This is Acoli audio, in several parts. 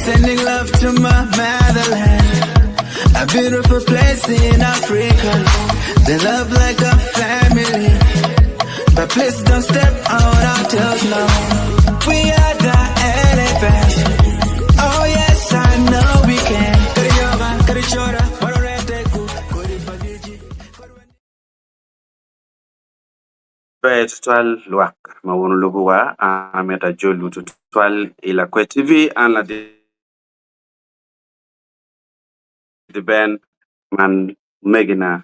Sending love to my motherland, a beautiful place in Africa. They love like a family, but please don't step on our toes now. We are the elephants. Oh yes, I know we can. Kariyoga, karichora, waroreteku, kuripagiji. Ber tutwal lwak ma wun wulubowa, an amito ajolwu tutwal i Lakwed TV, an ladit Ben man omegina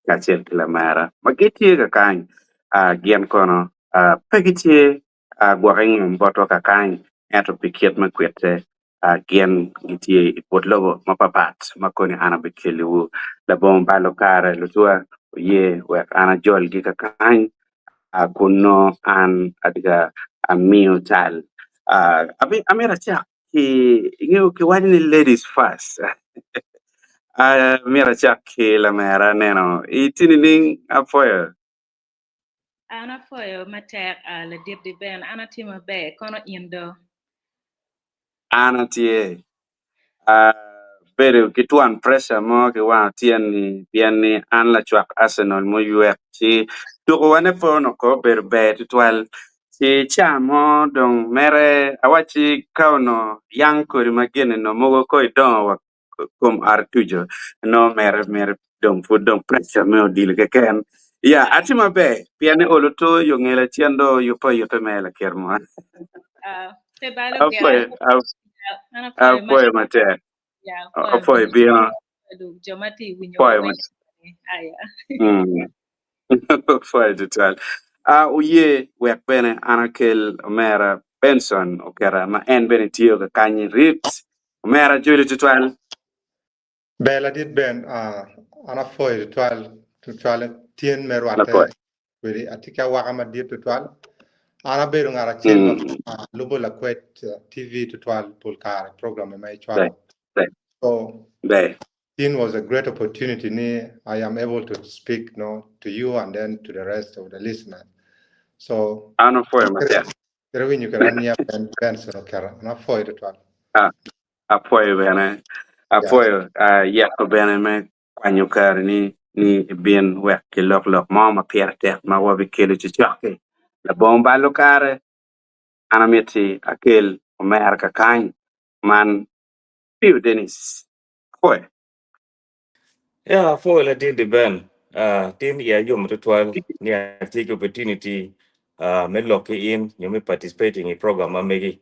kacel ki lamera ma gitye kakany, gin kono pe gitye gwok i ngom botwa kakany ento pi kit me kwite gin gitye i but lobo mapapat ma koni an abikeliwu labongo balo kare lutua oye wek an ajolgi kakany kun nongo an atye ka amiyo cal. Amito acak ki ingeyo kiwaco ni ladies first amito acak ki lamera aneno itye nining apwoyo? An apwoyo matek ladit di Ben, an atye maber kono in do? An atye. Abedo ki twon pressure mo ki wang otyeno ni pien ni an lacwak Arsenal muywek ci tuko wane pe onongo ko obedo ber tutwal ci ca mo dong mere awacci ka onongo yang kodi ma gin-ni onongo mogo ko idongo wa kom ot tuco nongo mere mere dong pud dong pressure me odilo keken ya atye maber pien ni olo to yo ngela cen do yubbe ayubbe mere lakit mo. Ah, pe balo gira. Apwoyo An apwoyo apwoyo matek Ya, apwoyo apwoyo bene. bino Jo ma tye i winyo apwoyo wa matek. weng. Aya. Apwoyo tutwal. Ah, oye wek bene an akel omera Benson Oketa ma en bene tiyo kakany rit. Omera joli tutwal. Ber ladit Ben, ah, an apwoyo tutwal tutwal tyen me rwatte Lapwoyo. kwedi. Atye ki awaka madit tutwal. An abedo ngat acel ma lubo Lakwed TV tutwal pol kare program ma Ber, icwalo. ber, So ber. Tin was a great opportunity ni I am able to speak no to you and then to the rest of the listeners. So An apwoyo matek. Kere winyo kede an nia Ben Benson Oketa. An apwoyo tutwal. Ah, apwoyo bene. Yeah. Apwoyo ah, yeko bene me kwanyo kare ni ni ibin wek kilok lok mo ma pire tek ma wabikelo cocok-ki. Labongo balo kare, an amiti akel omera kakany man Pio Dennis. Apwoyo. Yeah, apwoyo latin di Ben. Tin iya yom tutwal ni atye ki opportunity me lok ki in nyo me participating i program ma megi.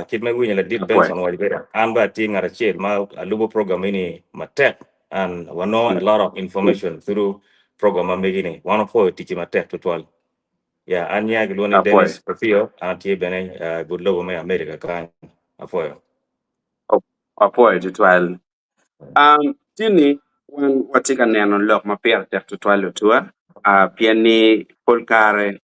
Kit ma iwinyo ladit Apwoyo. Benson owaco kwede, an bene atye ngat acel ma alubo program eni matek and wanongo a lot of information through program ma megi ni. Wan wapwoyo ticci matek tutwal. Yeah, an nyinga kilwongo ni Apwoyo. Dennis Opio, an atye bene i but lobo me America kany. Apwoyo. Apwoyo tutwal. Um, tye-ni wan watye ka neno lok ma pire tek tutwal otwa, uh, pien ni pol kare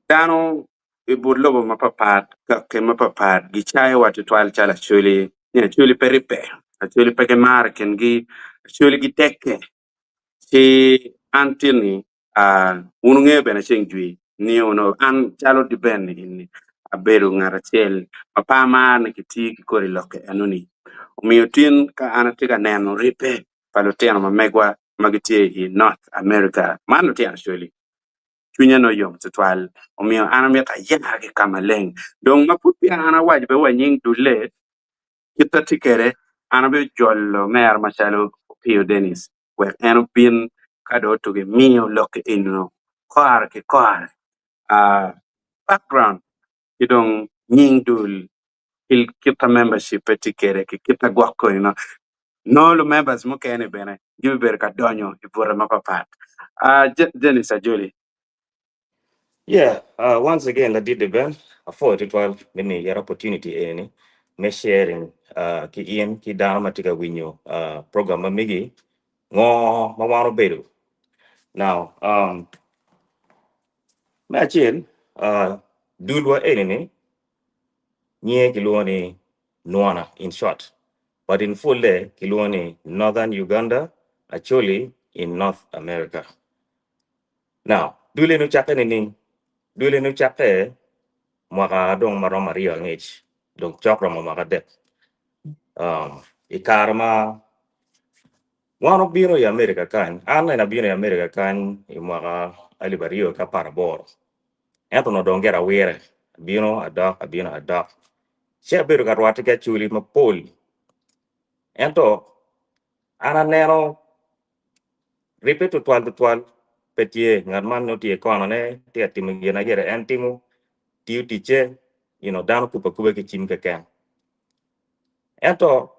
dano i but lobo mapapat, kaki mapapat gicayowa tutwal calo Acholi ni Acholi pe ribbe, Acholi pe gimaro i kingi, Acholi gitekke. Ci an tye-ni, uh, wun wungeyo bene ceng jwi ni onongo an calo Diben ni abedo ngat acel ma pe amaro ni kiti ki kodi lok eno-ni. Omiyo tin ka an atye ka neno ribbe pa lutino ma megwa ma gitye i North America, man lutino Acholi, cwinya nongo yom tutwal. Omiyo an amito ayargi ka maleng. Dong ma pud peya an awaco bene wa nying dulle, kit ma atye kwede, an abijolo omera macalo Opio Dennis wek en obin ka dong otugi miyo lok eno kore ki kore, background ki dong nying dul ki kit ma membership pe tye kwede ki kit ma gwok koni nongo nongo lu members mukene bene gibibedo ka donyo i bute mapapat. Uh, Dennis Ajoli. Yeah, once again ladit Ben, apwoyo tutwal me miyo opportunity eni me sharing ki in ki dano ma tye ka winyo program ma megi ngo ma wan obedo. Now, me acel, dulwa eni ni nyinge kilwongo ni Nwana in short, but in full-le kilwongo ni Northern Uganda Acholi in North America. Now, dul eni ocakke nining? Dul eni ocakke mwaka dong maromo aryo angec, dong cok romo mwaka adek. Um, I kare ma wan obino i America kany, an nene abino i America kany i mwaka 2018. Ento onongo dong gire awire, abino adok, abino adok. Ci abedo ka rwatte ki Acholi mapol. Ento an aneno Ribbe tutwal tutwal pe tye. Ngat man nongo tye i konone, tye ka timo gin ma gire en timo, tiyo ticce, you know, dano kubbe akuba ki cim keken. Ento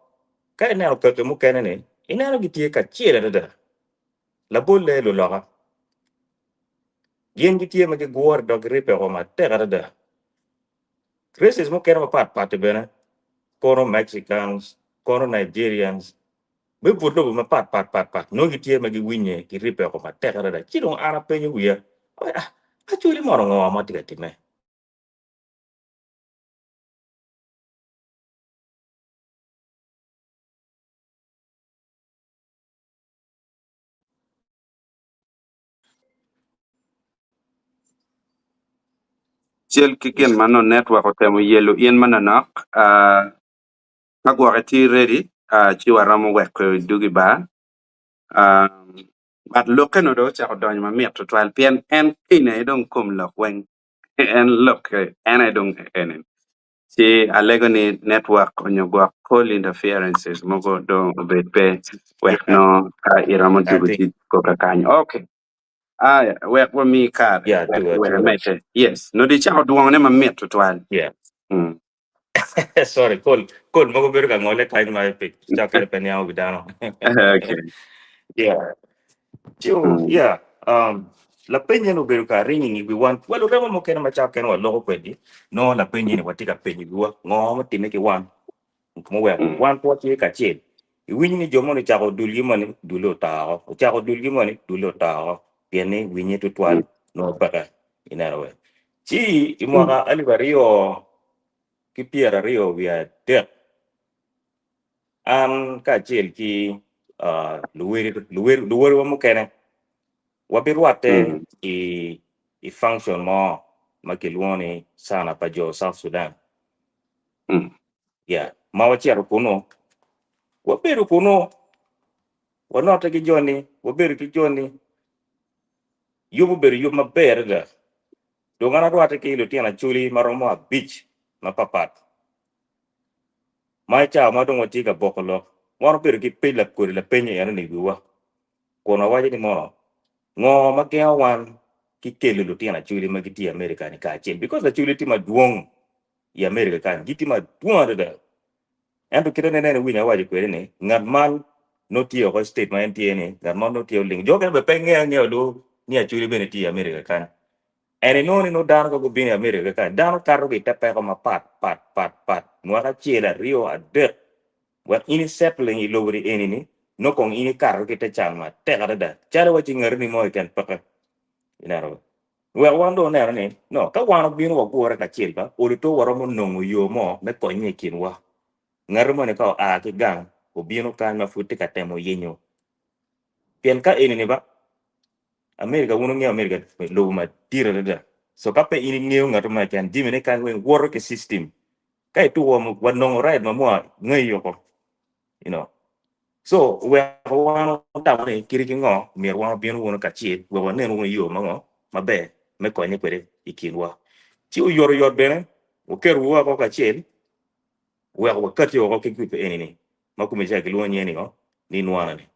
ka ineno kaki mukene-ni, ineno gitye kacel adada. Labolle luloka, gin gitye ma gigure dok giribbe woko matek adada. Races mukene mapat pat-ti bene, kono Mexicans, kono Nigerians, Me but lobo mapat pat pat pat nongo gitye ma giwinye giribbe oko matek adada. Ci dong an apenyo wiya, awaco, ah, Acholi mono ngo ma tye ka timme? Cel ki gin ma nongo network otemo yelo in manonok, ah, Ka gwoke tye ready ci waromo weko dugi ba but lokke no dong ocako donyo mamit tutwal pien en kine aye dong kom lok weng en lokke en aye dong eni ci alego ni network onyo gwok call interferences mogo dong obed pe wek Yeah, nongo ka iromo I dugo think tic ko kakany okay aya wek wami kare yeah, wek do it, wek do it. emedde yes nongo icako dwongone mamit tutwal Yeah. Sorry, call call mogo bedo ka ngole kany ma pe cakere pe niango wi dano. Okay. Yeah. So, yeah, lapeny eni obedo ka ringing i wi wan. Well, luremo mukene ma cakene waloko kwedgi, nongo lapeny eni watye ka penyo wiwa, ngo mutimme ki wan? Muweko wan pe watye kacel. Iwinyo ni jo moni ocako dulgi moni, dulle oto oko. Ocako dulgi moni, dulle oto oko. Pien ni winye tutwal nongo peke. Ineno we. Ci i mwaka 2023, an kacel ki luweriwa mukene wabirwatte i i function mo ma kilwongo ni Sana pa jo South Sudan. Yeah, ma wacito kunu, wabedo kunu, wanotte ki joni, wabedo ki joni. Yub obedo yub maber adada. Dong an arwatte ki lutino Acholi ma romo abic mapapat. Ma i cawa ma dong watye ka boko lok, wan wabedo ki pec kodi lapeny eno-ni i wiwa, kun wawaco ni mono, ngo ma gengo wan ki kelo lutino Acholi ma gitye i America-ni kacel? Because Acholi tye madwong i America kany, gitye madwong adada. Ento kite ma ineno iwinyo awaco kwede ni, ngat man nongo tye oko i state ma en tye ni, ngat man nongo tye oling. Jo mukene bene pe ngeyo angeya lu ni Acholi bene tye i America kany. And inongo ni nongo dano ka gubino i America kany, dano kato ki i te peko mapat pat pat pat, mwaka acel, aryo, adek, wek in i settling i lobo ni eni ni, nongo kong in ikato ki i te can matek adada, calo iwaci ngati ni mo keken peke. Ineno ba? Wek wan dong oneno ni, no, ka wan obino wagure kacel ba, olo to waromo nongo yo mo me konye i kinwa. Ngati moni ka oa ki gang, obino kany ma pud tye ka temo yenyo. Pien ka eni ni ba, America, wun wungeyo America lobo madit adada. So ka pe in ingeyo ngati mo keken, jamine kany weng woto ki system. Ka ituko wanongo right ma mwa ngeyi oko. You know. So weko wan watamo ni kite ki ngo myero wan wabin wunu kacel wek wanen wunu yo ma ngo maber me konye kwede i kinwa. Ci oyotoyot bene waketo woko kacel wek wakati woko ki group eni-ni ma kome ca kilwongo nyinge ni ngo ni nwana ni.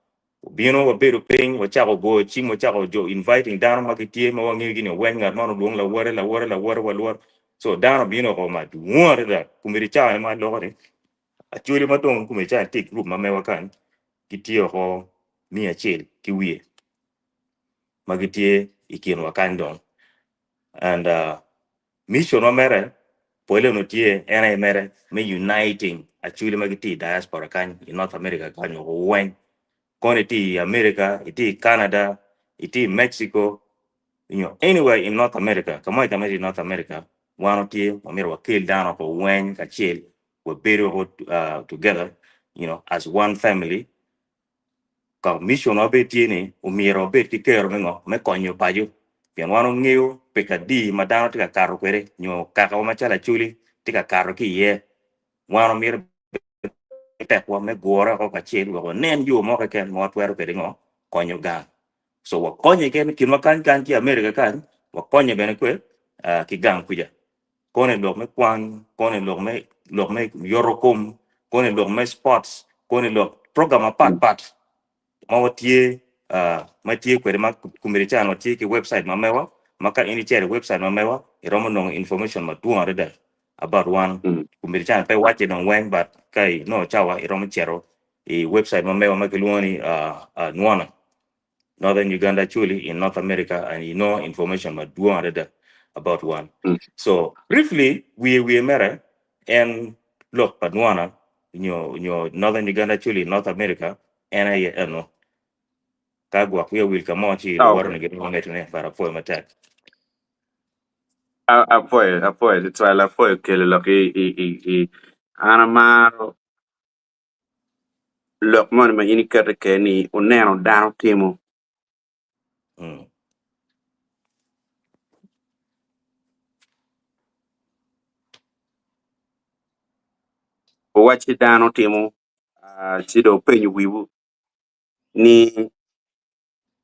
Obino wabedo piny wacako goyo cim wacako jo inviting dano ma gitye ma wangeyo ni weng ngat man olwong lawote lawote lawote walwor so dano obino oko madwong adada komedi cawa ma aloko ni Acholi ma dong kome ca tye i gurup ma mewa kany gitye oko 100 ki wiye ma gitye i kinwa kany dong and mission ma mere pole onongo tye en aye mere me uniting Acholi ma gitye i diaspora kany i North America kany woko weng kono itye i America itye i Canada itye i Mexico nyo anywhere in North America ka mo keken ma itye i North America wan watye wamito wakel dano oko weng kacel wabedo woko together you know as one family ka mission wa bene tye ni omyero wabed ki kero me ngo me konyo paco. Pien wan wangeyo peko adi ma dano tye ka kato kwede nyo kakawa macalo Acholi tye ka kato ki iye. Wan omyero tekwa me gure oko kacel wek wanen yo mo keken ma watwero kwede ngo konyo gang. So wakonye keken i kinwa kany kany ki i America kany, wakonye bene kwe ki gang kuca. Kono i lok me kwan, kono i lok me lok me yoto kom, kono i lok me sports, kono i lok program mapat pat ma watye ma tye kwede ma komiti can watye ki website ma mewa ma ka in icito i website ma mewa iromo nongo information madwong adada about wan. Komiti can pe wacce dong weng but ka inongo cawa iromo cito i website ma mewa ma kilwongo ni Nwana, Northern Uganda Acholi in North America and inongo information madwong adada about wan. So briefly wiye wiye mere en lok pa Nwana nyo nyo Northern Uganda Acholi in North America en aye eno. Ka gwok wiya wil ka mo ci luwote ni giromo ngeto ne but apwoyo matek. Apwoyo, apwoyo tutwal, apwoyo kelo lok i, i, i, i an amaro lok moni ma in iketo kede ni wuneno dano timo. Wuwacci dano timo, ci dong wupenyo wiwu ni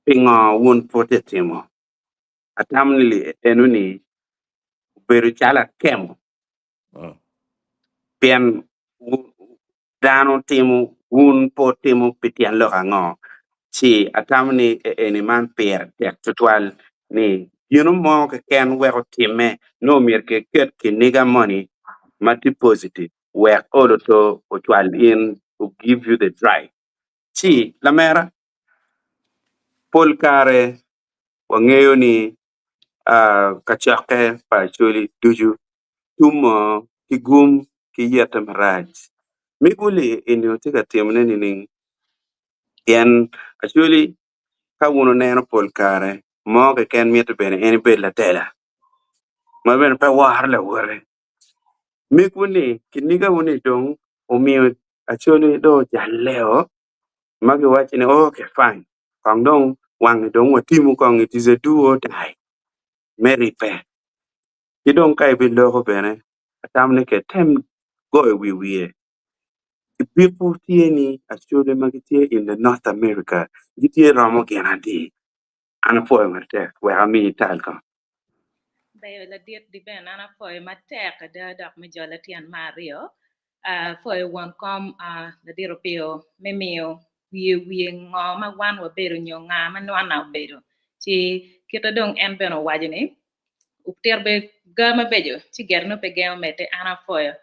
pingo wun pe wutye ka timo. Atamo ni eno-ni obedo calo akemo pien dano timo wun pe wutimo pi tyen lok ango? Ci atamo ni eni man pire tek tutwal ni gino mo keken wek otimme nongo myero kiket kiniga moni ma tye positive wek olo to ocwal in to give you the drive. Ci lamera pol kare wangeyo ni kacokke pa Acholi ducu tumo ki gum ki yete marac. Miguli eni watye ka timone nining? Pien Acholi ka wun wuneno pol kare mo keken mitte bene en ebed latela ma bene pe woro lawote. Migwu-ni kinigawu-ni dong omiyo Acholi dong ojalle-o ma giwaco ni okay fine kong dong wange dong watimu kong it is a do or die me ribbe. Ki dong ka ibiloko bene atamo ni ket tem goyo wi wiye ibiko tye ni Acholi ma gitye in the North America gitye romo gin adi? An apwoyo matek wek amiyi tal kong. Ber ladit di ben an apwoyo matek ada dok me jolo tyen me aryo. Apwoyo won kom ladit Opio me miyo wiye wiye ngo ma wan wabedo nyo nga ma nwana obedo. Ci kite dong en bene owaco ni otir be ga mabeco ci gire nongo pe gengo medde an apwoyo.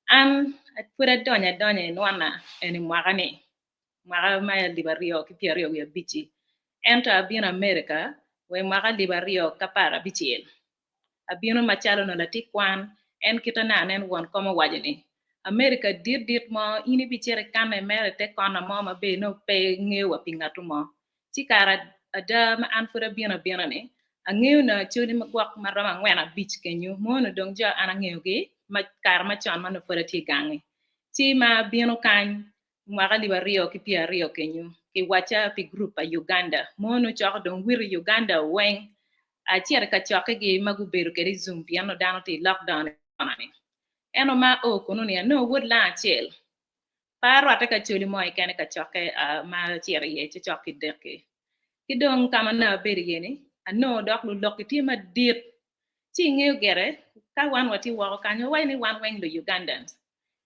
An pud adonyo adonya i nwana eni mwaka ni mwaka me alip aryo ki pyeraryo wiye abic-ci ento abino America wa i mwaka alip aryo ki apar abicel. Abino macalo onongo latin kwan, en kite ne anen won kom owaco ni, America dit dit mo, in ibicito ikanne mere i te kona mo ma ber nongo pe ingeyo wa pi ngatu mo. Ci kare ada ma an pud abino abina ni, angeyo nongo Acholi ma gwok ma romo angwen abic kenyu, mono dong jo an angeyogi ma kare macon ma nongo pud atye gangi. Ci ma abino kany, mwaka alip aryo ki pyeraryo kenyu, kiwacca pi gurup pa Uganda mono coko dong witi Uganda weng. Acito i kacokkegi ma gubedo kwede i Zoom pien onongo dano tye i lockdown i kona-ni. Ento ma ao kunnu ni anongo wod lang acel. Pe arwatte ki Acholi mo keken i kacokke ma acito iye cocok ki dek-ki. Ki dong ka ma nongo abedo iye-ni, anongo dok lulok-ki tye madit. Ci ingeyo gire, ka wan watye woko kany, wawaco ni wan weng lu-Ugandans.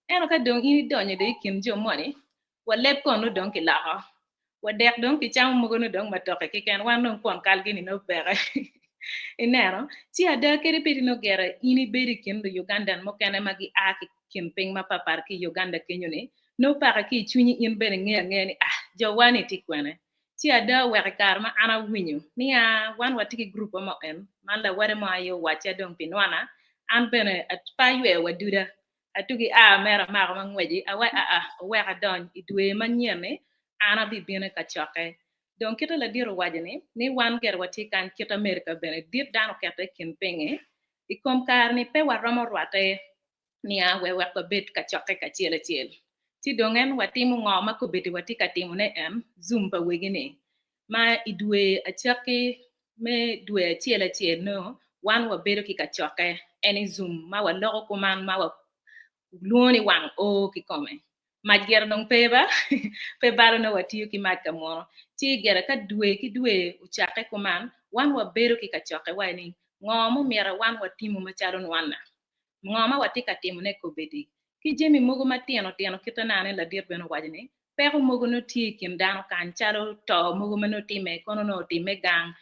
Ento ka dong in idonyo dong i kin jo moni, wa leb kono dong kiloko, wa dek dong kicamo mogo nongo dong matoke keken, wan dong kwon kal gini nongo peke. Ineno? Ci ada kadi bed nongo gire in ibedo i kin lu-Ugandan mukene ma gia ki kin piny mapatpat ki i Uganda kenyo-ni, nongo pake ki i cwinyi in bene ingeyo angeya ni ah, jowa-ni tye kwene. Ci ada oweko i kare ma an awinyo ni aa wan watye ki gurup mo en, man lawade mo aye owacca dong pi nwana, an bene pe ayweyo wa duda, atugi aa mere amako ma ngweci awaci aa owek adony i dwe manyen-ni an abibino i kacokke. Dong kite ladit owaco ni, ni wan gire watye kany kit America bene dit dano okette i kin pingi, i kom kare-ni pe waromo rwatte nia we wek wabed kacokke kacel acel. Ci dong en watimo ngo ma kobeddi watye ka timone en, Zoom pa wegi-ni, ma i dwe acakki. me dwe acel acel nongo wan wabedo ki kacokke en i Zoom ma waloko kuman ma walwongo ni wang o kikome. Mac gire dong pe ba, pe balo nongo watiyo ki mac ka munu. Ci gire ka dwe ki dwe ocakke kuman, wan wabedo ki kacokke wa ni ngo mumyero wan watimo macalo nwanna? Ngo ma watye ka timone kobedi? Ki jami mogo matino tino kite nane ladit bene owaco ni peko mogo nongo tye i kin dano kany calo to mogo ma nongo timme kono nongo otimme gang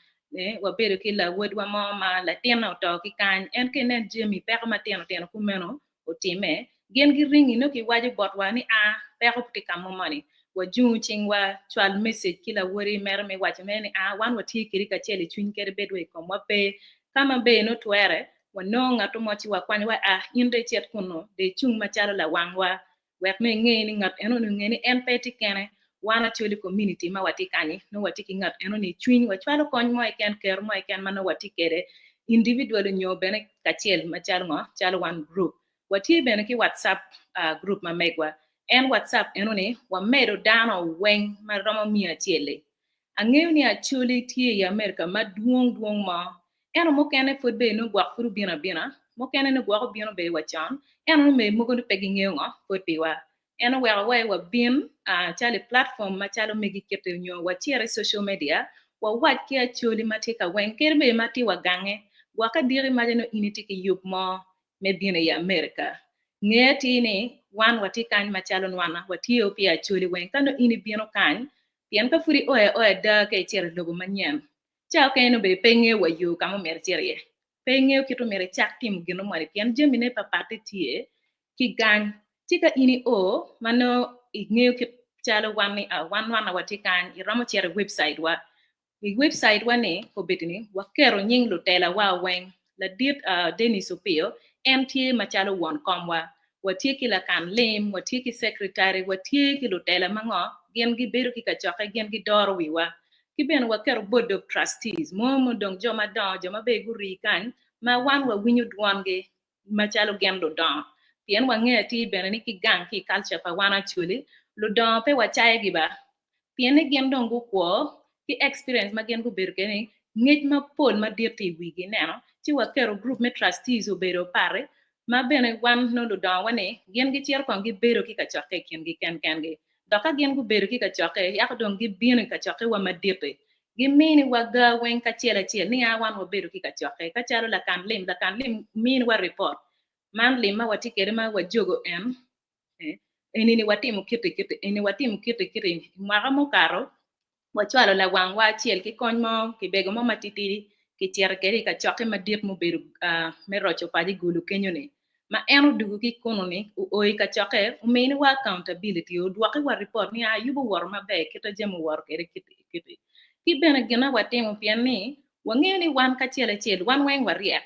wabedo ki lawodwa mo ma latinne oto ki kany en ka inen jami peko matino tino kumeno otimme gin giringi nongo kiwaco botwa ni a peko tye ka mo moni wajungu cingwa cwal message ki lawodi mere me waco mere ni a wan watye kedi kacel i cwiny kadi bed wa i komwa pe ka ma ber nongo twere wanongo ngat mo ci wakwanyo wa a in dong icit kunu dong icung macalo lawangwa wek nongo inge ni ngat enoni onge ni en pe tye kene. Wan Acholi community ma watye kanyi nongo watye ki ngat enoni i cwiny wacwalo kony mo keken kero mo keken ma nongo watye kwede individual nyo bene kacel macalo ngo calo wan group. Watye bene ki WhatsApp group ma megwa en WhatsApp enoni wamedo dano weng ma romo miya acel-li. Angeyo ni Acholi tye i America madwong dwong mo Ento mukene pud bene nongo gwok pud obino abina, mukene nongo gwok obino bedo wa con, ento nongo mege mogo nongo pe gingeyo ngo pud piwa. En oweko wa wabin calo i platform macalo megi kiti nyo wacit i social media wawac ki Acholi ma tye ka weng kadi bed ma tye wa gange gwok ka diki maca nongo in itye ki yub mo me bino i America. Nge atir ni wan watye kany macalo nwana watye pi Acholi weng ka nongo in ibino kany pien ka pud ioyo aoya ada ka icito i lobo manyen Ca okene nongo bene pe ingeyo wa yo ka ma omyero icit iye. Pe ingeyo kit omyero icak timo gin moni pien jamine papatte tye ki gany. Ci ka in io ma nongo ingeyo kit calo wan ni wan nwana watye kany, iromo cito i webcite wa. I webcite wa ni kombeddi ni waketo nying lutela wa weng. Ladit Dennis Opio en tye macalo won komwa. Watye ki lakan lim, watye ki secretary, watye ki lutela ma ngo gin gibedo ki kacokke gin gidoro wiwa. Ki bene waketo board of trustees mo mudong jo madongo jo ma bene gurii kany ma wan wawinyo dwongi macalo gin ludongo pien wangeyo atir bene ni ki gang ki i culture pa wan Acholi ludongo pe wacayogi ba pien ni gin dong gukwo ki experience ma gin gubedo kwede ni ngec mapol madit tye i wigi ineno ci waketo group me trustees obedo pati ma bene wan nongo ludongo wa ni gin gicito kong gibedo ki kacokke i kingi ken kengi dok ka gin gubedo ki kacokke yako dong gibino i kacokke wa madit-ti giminiwa ga weng kacel acel ni a wan wabedo ki kacokke ka calo lakan lim lakan lim miniwa report man lim ma watye kwede ma wajogo en eni ni watimo kiti kiti eni watimo kiti kiti i mwaka mukato wacwalo lawangwa acel ki kony mo kibego mo matitidi kicito kwede i kacokke madit mubedo me roco paco i Gulu kenyo-ni ma en odugo ki kunu-ni oo i kacokke ominiwa accountability odwokiwa report ni a yubo owoto maber kite jami owoto kwede kiti kiti ki bene gin ma watimo pien ni wangeyo ni wan kacel acel wan weng waryek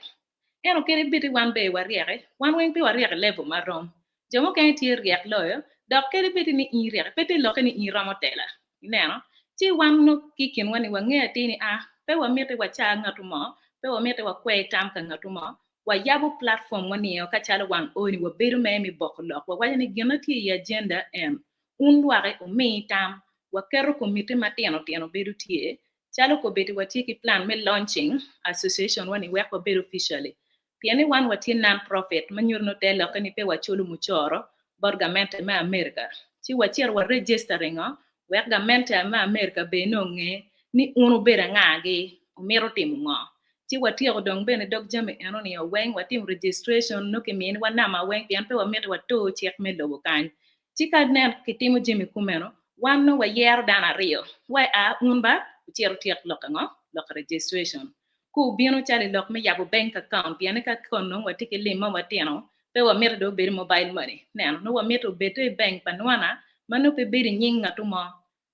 Ento kadi bed ni wan bene waryeke, wan weng pe waryek i level marom. Jo mukene tye ryek loyo, dok kadi bed ni in iryek, pe te lokke ni in iromo tela. Ineno? Ci wan nongo ki i kinwa ni wangeyo atir ni a, pe wamiti waca ngatu mo, pe wamiti wakwer tam ka ngatu mo, wayabo platform wa nio ka calo wang oni wabedo mere me boko lok, wawaco ni gin ma tye i agenda en, un lwaki wumi tam, waketo komiti matino tino bedo tye, Calo kobeddi watye ki plan me launching association wa ni wek wabed officially. Pien ni wan watye non profit ma nyuto nongo te lokke ni pe waculo mucoro bot gamente me America. Ci wacito wa registering o wek gamente me America bene nongo onge ni un wubedo anga gi, wumito timo ngo. Ci watyeko dong bene dog jami eno ni o weng watimo registration nongo kiminiwa nama weng pien pe wamito watur cik me lobo kany. Ci ka nen kitimo jami kumeno, wan nongo wayero dano aryo, wa a un ba wucit wutyek lok ango? Lok registration. Ku wubino calo i lok me yabo bank account pien ni ka kon nongo watye ki lim mo matino, pe wamito dong obed i mobile money. Neno, nongo wamito obed i bank pa nwana ma nongo pe bedo i nying ngatu mo,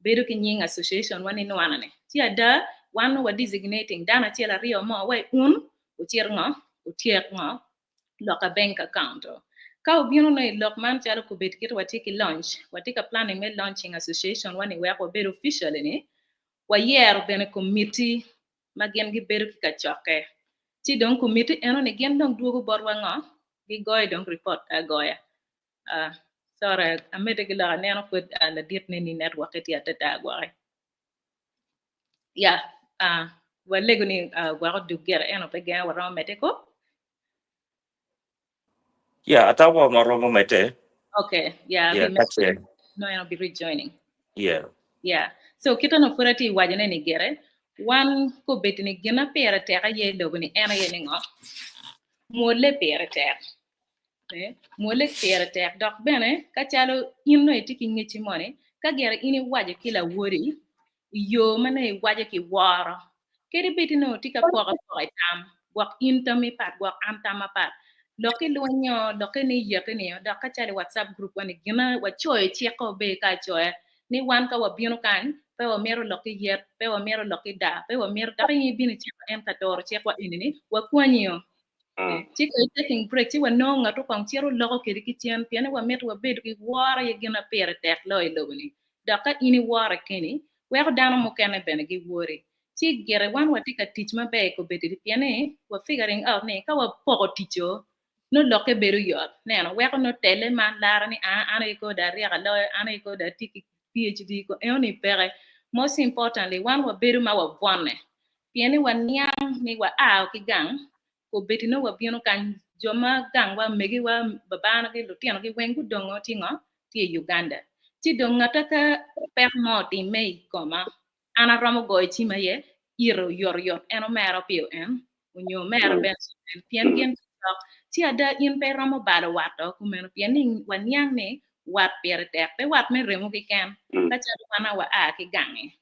bedo ki nying association wa ni nwana ni. Ci ada, wan nongo wa designating dano acel aryo mo wa i un wucit ngo? Wutyek ngo? Loka bank account o. Ka obino nongo i lok man calo kobed kit watye ki launch, watye ka planning me launching association wa ni wek wabed officially ni, wayero bene committee ma gin gibedo ki kacokke. Ci dong committee eno ni gin dong dwogo botwa ngo? Gigoyo dong report agoya. Uh, sorry, amedde ki lok aneno pwod uh, ladit neni network tye atata gwoki. Yeah, uh. Walego ni gwok odug gire ento pe gengo waromo medde ko. Yeah, atawa ma romo medde. Okay, yeah, Yeah, that's it. No, en obi rejoining. Yeah. Yeah. So kita no pud atye waco ne ni gire, wan kobedi ni gina pire tek aye i lobo ni en aye ni ngo? Mwole pire tek. Mwole pire tek dok bene ka calo in nongo itye ki ngecci moni, ka gire in iwaco ki lawodi i yo ma nongo iwaco ki woro, kadi bed ni nongo tye ka poko apoka i tam, gwok in tammi pat, gwok an tamma pat, lokki lwenyo, lokki ni yeti ni, dok ka calo i WhatsApp group wa ni gina wacoyo cikko obedo ka acoya ni wan ka wabino kany pe wamito lokki yet, pe wamito lokki daa, pe wamito dok in ibino iciko en ka toro cikwa eni ni wakwanyio. Ci ka i taking break ci wanongo ngat kong cito loko kedi ki cen pien ni wamito wabedo ki woro aye gin ma pire tek loyo i lobo ni. Dok ka in iwore keni, weko dano mukene bene giwori. Ci gire wan watye ka tic maber kobeddi pien ni wa figuring out ni ka wapoko ticco nongo lokke bedo yot. Neno weko nongo tele man laro ni aa an aye kong dong aryeko aloyo, an aye kong dong atye ki PhD ko enoni peke. Most importantly wan wabedo ma wabwone pien ni waniang ni wa a ki gang kobeddi nongo wabino kany jo ma gangwa megiwa babana ki lutinogi weng gudongo tye ngo tye i Uganda. Ci dong ngata ka peko mo otimme i koma an aromo goyo cim aye ite oyotoyot en omera Opio en onyo omera Benson en pien gin cok. Ci ada in pe iromo balo wat-to kumeno pien ni waniang ni wat pire tek pe wat me remo keken ka calo wan aye wa a ki gangi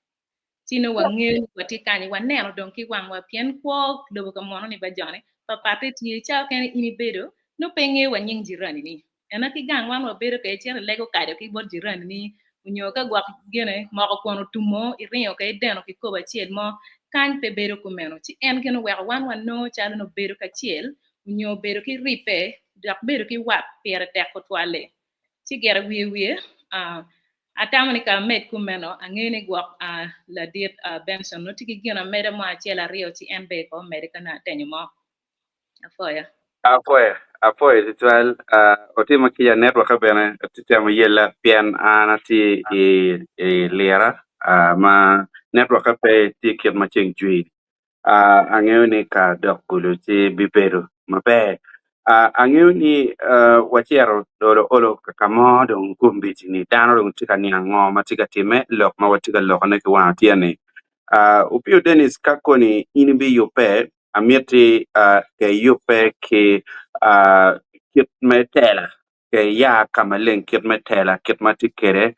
ci nongo wangeyo ni watye kany waneno dong ki wangwa pien kwo lobo ka munu ni ba joni papatte tye cawa kene in ibedo nongo pe ingeyo wa nying jirani ni ena ki gang wan wabedo kede icito ilego kado ki bot jirani ni onyo ka gwok gine moko kwon otumo iringo kede ideno kikopo acel mo kany pe bedo kumeno ci en gin oweko wan wanongo calo nongo bedo kacel onyo bedo ki ribbe dok bedo ki wat pire tek tutwal-li. Ci gire wiye wiye, atamo ni ka amed kumeno, angeyo ni gwok ladit Benson nongo tye ki gin ameda mo acel aryo ci en bene kono omede ka nongo atenyo mo. Apwoyo. Apwoyo, apwoyo tutwal. Otimo kica netwokke bene atye temo yella pien an atye i lira ma netwokke pe tye kit ma ceng jwi. Angeyo ni ka dok kulu ci bibedo maber. Angeyo ni wacito olo olo ka mo dong kombeddi ni dano dong tye ka niang ngo ma tye ka timme lok ma watye ka lokone ki wang otyeno-ni. Opio Dennis ka koni in ibiyubbe amiti ke iyubbe ki kit me tela ke ya ka maleng kit me tela kit ma tye kwede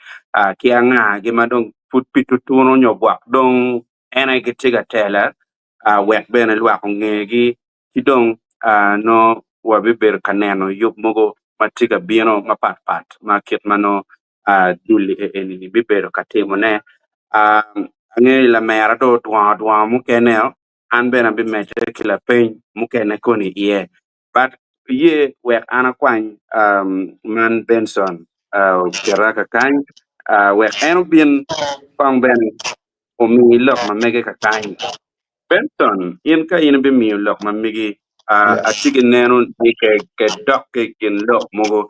ki anga-gi ma dong pud pi tutunu nyo gwok dong en aye gitye ka tela wek bene lwak ongegi ki dong nongo wabibedo ka neno yub mogo ma tye ka bino mapatpat ma kit ma nongo dul eni bibedo ka timone. Angeyo ni lamera dong odwongo adwonga mukene an bene abimedde ki lapeny mukene koni iye but ye wek an akwany man Benson oketa kakany wek en obin kong bene omi lok ma mege kakany. Benson, in ka in ibimiyo lok ma megi, atye ki neno ni ke dok ki kin lok mogo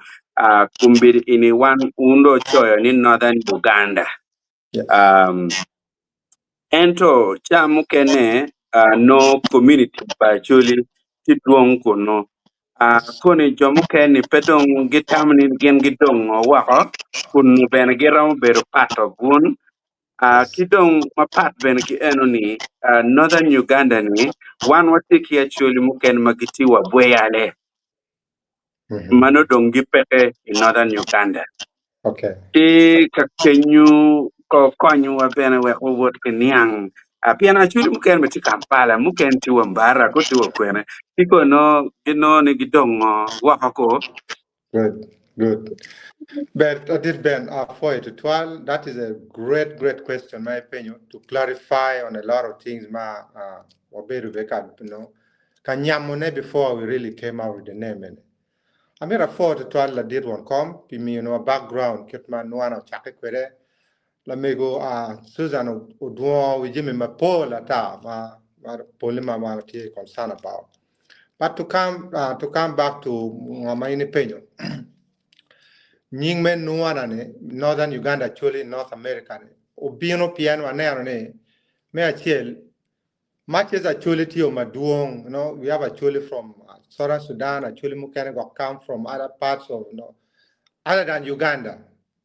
kombeddi ini wan wun dong wucoyo ni Northern Uganda. Ento ca mukene nongo community pa Acholi tye dwong kunu. Koni jo mukene pe dong gitamo ni gin gidongo woko kun bene giromo bedo part of wun. Ki dong mapat bene ki eno ni Northern Uganda ni wan watye ki Acholi mukene ma gitye wa Bweyale ma nongo dong gipeke i Northern Uganda. Ki ka kenyo konywa bene wek wawot ki niang pien Acholi mukene bene tye Kampala mukene tye wa Mbarara ko tye wa kwene ci kono ginongo ni gidongo woko ko. Good, good. But Adit Ben, apwoyo tutwal, that is a great, great question ma ipenyo to clarify on a lot of things ma wabedo be ka, you know, ka nyamone before we really came out with the name eni. Amito apwo tutwal ladit won kom pi miyonwa background kit ma nwana ocakke kwede. Lamego Susan odwongo wi jami mapol ata ma pole ma wan watye concerned about. But to come, to come back to ngo ma in ipenyo, nying me nwana ni Northern Uganda Acholi North America ni obino pien waneno ni me acel. Much as Acholi tye madwong, we have Acholi from Southern Sudan, Acholi mukene got come from other parts of, other than Uganda,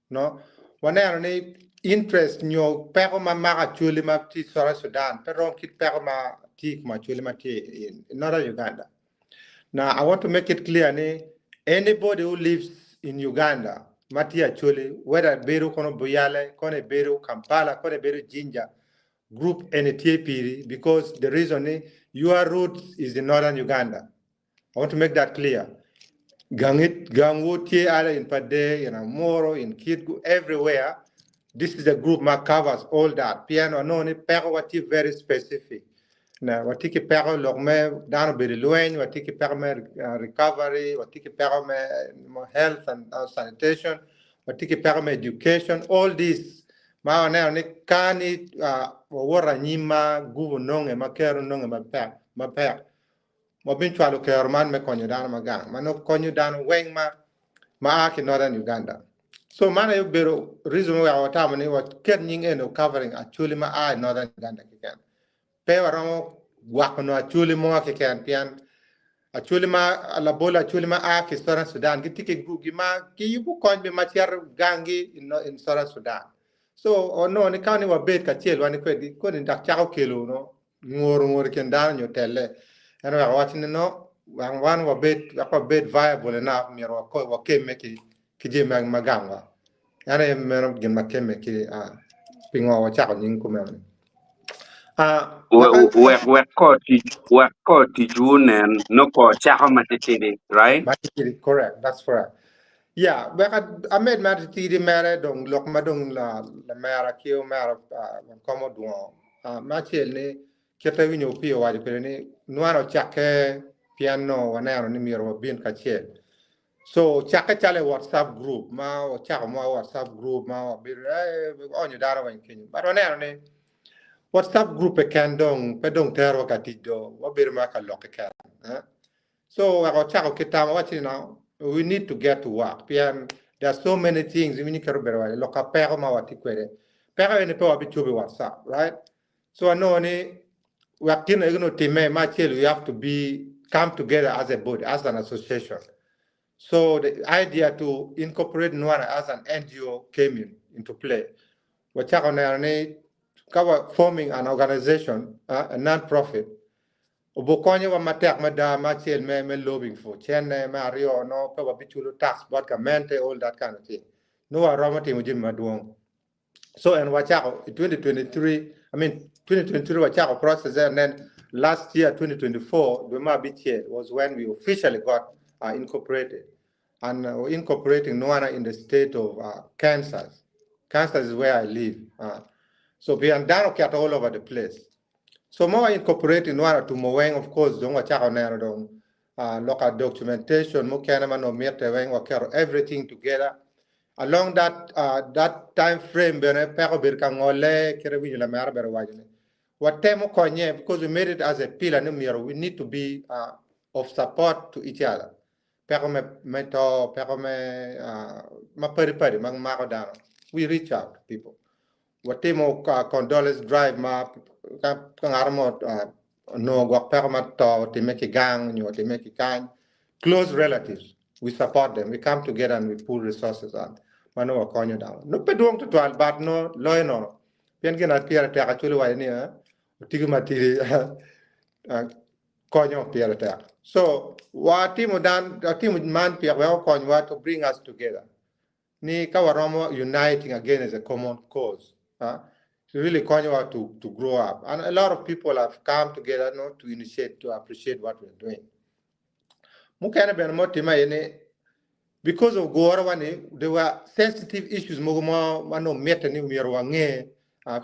no. Waneno ni interest nyo peko ma mako Acholi ma tye Southern Sudan, pe rom kit peko ma tye kuma Acholi ma tye in Northern Uganda. Now, I want to make it clear ni anybody who lives in Uganda, ma tye Acholi, whether bedo kono Buyale, kono bedo Kampala, kono bedo Jinja, group eni tye piri because the reason is your roots is in northern Uganda. I want to make that clear. Gangit Gangwu tye either in Pade, in Amoro, in Kitgum, everywhere. This is a group that covers all that. Pien wanongo ni peko watye very specific. Na watye ki peko lok me dano bedo lweny, watye ki peko me recovery, watye ki peko me health and sanitation, watye ki peko me education, all this ma waneno ni ka ni wawot anyim ma gubu nonge ma kero nonge mapek mapek wabin cwalo kero man me konyo dano ma gang ma nongo konyo dano weng ma ma a ki northern Uganda. So man aye obedo reason weko watamo ni waket nying eno covering Acholi ma a i northern Uganda keken. Pe waromo gwako no Acholi mo keken pien Acholi ma labol Acholi ma a ki Southern Sudan gitye ki group gi ma giyubo kony be ma cito gangi in Southern Sudan. So onongo ni ka ni wabed kacel wan kwedgi koni dak cako kelo no ngoro ngoro i kin dano nyo telle. En oweko waco ni no wang wan wabed wek wabed viable enough myero wakemme ki ki jami ma gangwa. En aye meno gin ma kemme ki pingo wacako nying kumeno ni. Wek wek ko tic wek ko ticwu nen no ko cako matitidi, right? Matitidi, correct, that's correct. Yeah, wek amed matitidi mere dong lok ma dong la lamera ki omera kom odwongo. Me acel ni kite winyo Opiyo owaco kwede ni nwan ocakke pien no waneno ni myero wabin kacel. So cakke calo i WhatsApp group ma wacako mo WhatsApp group ma wabedo onyo dano weng kenyo. But waneno ni WhatsApp group keken dong pe dong terowa ka tic do wabedo ma ka lok keken. So wek wacako ki tam wawaco ni now we need to get to work pien there are so many things iwinyo kit obedo waco lok ka peko ma watye kwede. Peko eni pe wabicobo i WhatsApp, right? So wanongo ni wek gin egi otimme ma acel we have to be come together as a body, as an association. So the idea to incorporate Nwana as an NGO came into play. Wachako neno ni ka wa forming an organization, a non-profit, obukonyo wa matek mada ma acel me lobbying for cene me aryo no pe wabiculo tax bot gamente, all that kind of thing. No waromo timo jami madwong. So and wachako in 2023, I mean 2023 wachako process and then last year 2024 dwe ma abichiel was when we officially got incorporated. And incorporating Nwana in the state of Kansas. Kansas is where I live. So pien dano keto all over the place. So more incorporating Nwana to Moweng, of course, dong wachako neno dong local documentation mukene ma no mitte weng waketo everything together. Along that time frame bene peko bedo ka ngole kite winyo lamera bene waco ni watemo konye because we made it as a pillar ni myero we need to be of support to each other. Peko me to, peko me ma padi padi ma mako dano. We reach out to people. Watimo condolence drive ma ka ngato mo onongo gwok peko ma to otime ki gang nyo otime ki kany. Close relatives, we support them. We come together and we pool resources on. Mano wakonyo dano. No pe dwong tutwal, but no loyo nono. Pien gin pire tek actually waco ni otigi matidi konyo pire tek. So watimo dan watimo man pire wek okonywa to bring us together. Ni ka waromo uniting again as a common cause. To really konyowa to grow up. And a lot of people have come together no, to initiate, to appreciate what we're doing. Mukene bene motime aye ni because of goro wani there were sensitive issues mogo ma no mitte ni myero wange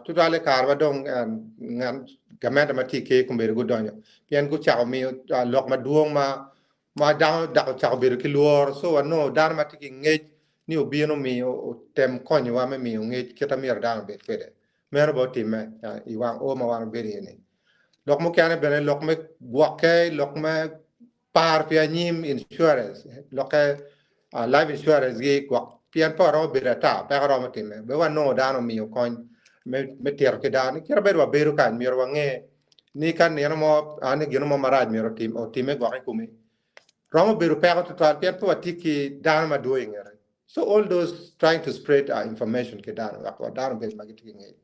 tutwale kare ma dong ngat gamente ma tye ke kombeddi gudonyo pien gucako miyo lok madwong ma dano dako ocako bedo ki lworo so wanongo dano ma tye ki ngec ni obino miyo otem konyowa me miyo ngec kit ma myero dano obed kwede meno be otimme i wang o ma wan obedo iye ni lok mukene bene lok me gwokke lok me par pi anyim insurance lokke life insurance gi gwok pien pe waromo bedo ata peko romo time be wanongo dano omiyo kony me tito ki dano ni kit ma bedo wabedo kany myero wange. Ni ka nino mo an gino mo marac myero otim otime gwok i komi romo bedo peko tutwal pien pe watye ki dano madwong i ngete. So all those trying to spread our information ki dano wek wa dano obed ma gitye ki ngec.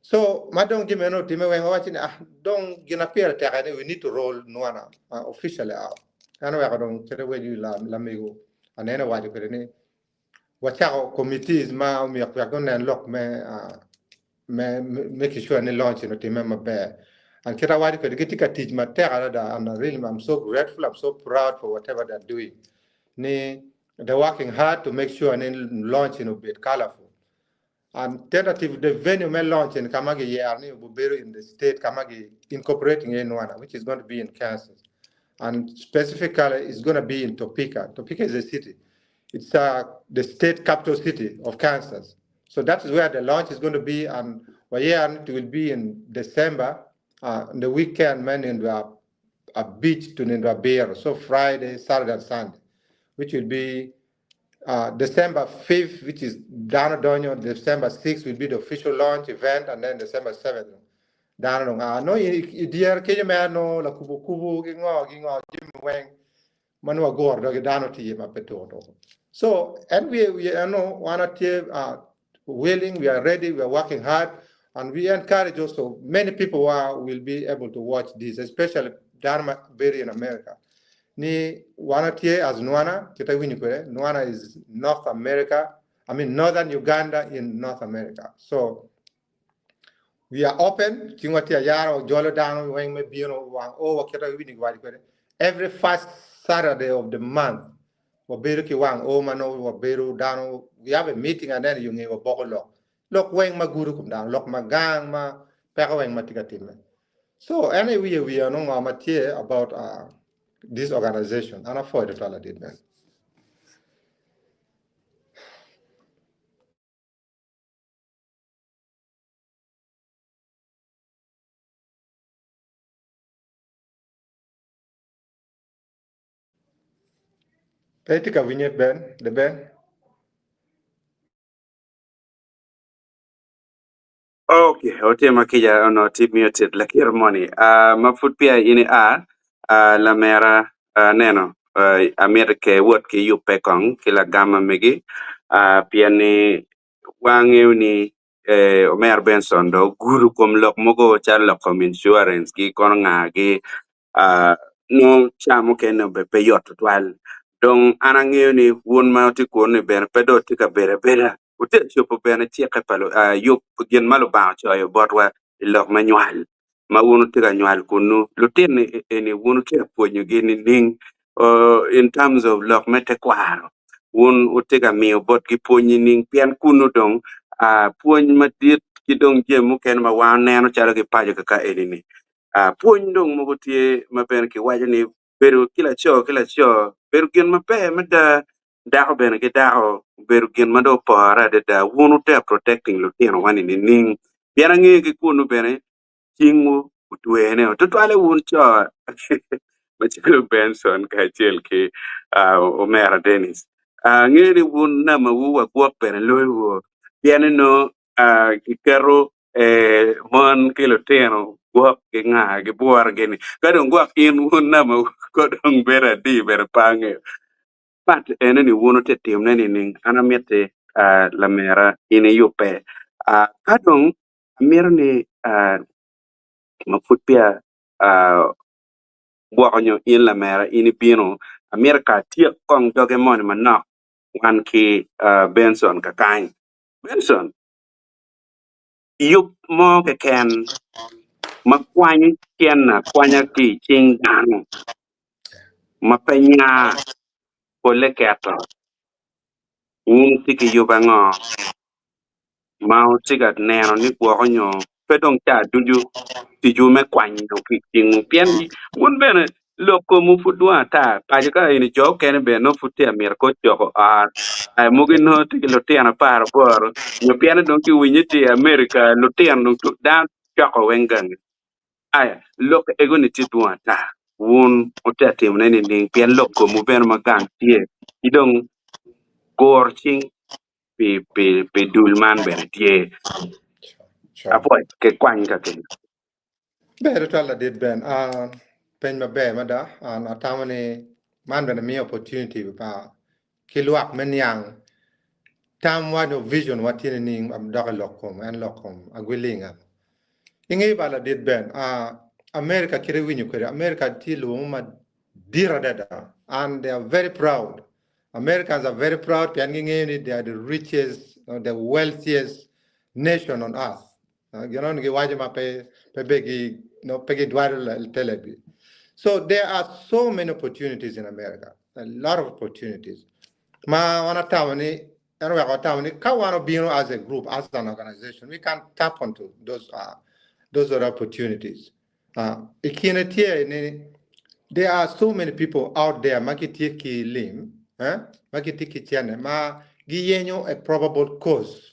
So ma dong jami meno otime weng wawaco ni ah dong gin ma pire tek ene we need to roll nwana officially out. En oweko dong kite wegi lamego anene owaco kwede ni wacako committees ma omyero wek gunen lok me me making sure ni launch ni otimme maber. And kit awaco kwede gitye ka tic matek adada and really I'm so grateful, I'm so proud for whatever they're doing. Ni they're working hard to make sure ni launch ni obed colorful. And tentative the venue me launch in kama giyero ni obedo in the state kama gi incorporating iye Nwana which is going to be in Kansas. And specifically it's going to be in Topeka. Topeka is a city. It's the state capital city of Kansas. So that is where the launch is going to be and wayero it will be in December uh, the weekend man in the a beach to Nindwa So Friday, Saturday and Sunday, which will be December 5th, which is Dano Donyo, December 6th will be the official launch event, and then December 7th. Dano dong ah no i dyer kenyo me ano la kubo kubo gi ngo gi ngo jami weng ma nongo waguro dog dano tye iye ma pe tuko tuko. So and we ano wan watye willing, we are ready, we are working hard, and we encourage also many people who are, will be able to watch this, especially dano ma bedo in America. Ni wan watye as Nwana, kita winyo kwede, Nwana is North America, I mean Northern Uganda in North America. So we are open, cing watye ayara wajolo dano weng me bino wang o wa kita winyo giwaco kwede. Every first Saturday of the month, wabedo ki wang o ma nongo wabedo dano, we have a meeting and then yunge waboko lok. Lok weng ma gudo kom dano, lok ma gang ma peko weng ma tye ka timme. So en aye wiye wiye nongo ngo ma tye about this organization. An apwoyo tutwal ladit bene. Pe itye ka winye Ben, the Ben? Okay, otimo kica onongo tye muted lakir moni. Uh, ma pud peya in ia, uh, lamera uh, neno uh, amito ke wot ki yubbe kong ki lagam ma megi uh, pien ni wangeyo ni eh, Omer Benson dong ogudo kom lok mogo calo lok kom insurance gi kono nga gi uh, nongo ca mukene bene pe yot tutwal. Dong an angeyo ni wun ma wutye kunu-ni bene pe dong wutye ka bedo abeda, wutye ka cobo bene cikke pa yub gin ma Lubanga ocoyo botwa i lok me nywal ma wun wutye ka nywal kunu. Lutino eni wun wutye ka pwonyogi nining in terms of lok me tekwaro? Wun wutye ka miyo botgi pwony nining? Pien kunu dong pwony madit ki dong jami mukene ma wan waneno calo ki paco kaka eni-ni Pwony dong mogo tye ma bene kiwaco ni bedo ki laco ki laco bedo gin maber mada, dako bene ki dako obedo gin ma dong opore adada. Wun wutye ka protecting lutinowa ni nining? Pien angeyo ki kunu bene cingwu otwene tutwalle wun co macalo Benson kacel ki omera Dennis. Angeyo ni wun namawu wa gwok bene loyowu pien ni nongo kiketo mon ki lutino gwok ki nga gibworo gini ka dong gwok in wun nama ko dong bedo adi bene pe angeyo but ene ni wun wutye timone nining an amiti lamera in iyubbe ka dong amito ni ma pud peya gwoko nyo in lamera in ibino amito ka atyek kong doge moni manok wan ki Benson kakany Benson yub mo keken ma kwanyo cen akwanya ki i cing dano ma pe nya polle keto. Wun wutye ki yub ango ma wutye ka neno ni gwoko nyo pe dong ca ducu ticwu me kwanyo ki i cingwu? Pien wun bene lok komwu pud dwong ata paco ka eni jo okene bene nongo pud tye ka mito kor coko ot aye mogo nongo tye ki lutino 18 nyo pienne dong kiwinyo tye i America lutino dong dano coko weng gangi aya lok ego ni tye dwong ata wun wutye ka timone nining pien lok komwu bene ma gang tye ki dong gur cing pi dul man bene tye Sure. apwoc ki kwany ka kenyo. Ber tutwal ladit Ben. Peny maber mada. An atamo ni man bene miyo opportunity pa ki lwak me niang tamwa nyo vision wa tye nining dok i lok kom en lok kom agwilinga. Ingeyo ba ladit Ben, America kite iwinyo kwede, America tye lobo mo madit adada and they are very proud. Americans are very proud pien gingeyo ni they are the richest, the wealthiest nation on earth. Gin onongo giwaco ma pe pe be gi no, pe gidwaro te lebgi. So there are so many opportunities in America, a lot of opportunities. Ma wan atamo ni en oweko atamo ni ka wan obino as a group, as an organization, we can tap onto those other opportunities. I kine tye ni there are so many people out there ma gitye ki lim, ma gitye ki cene ma giyenyo a probable cause.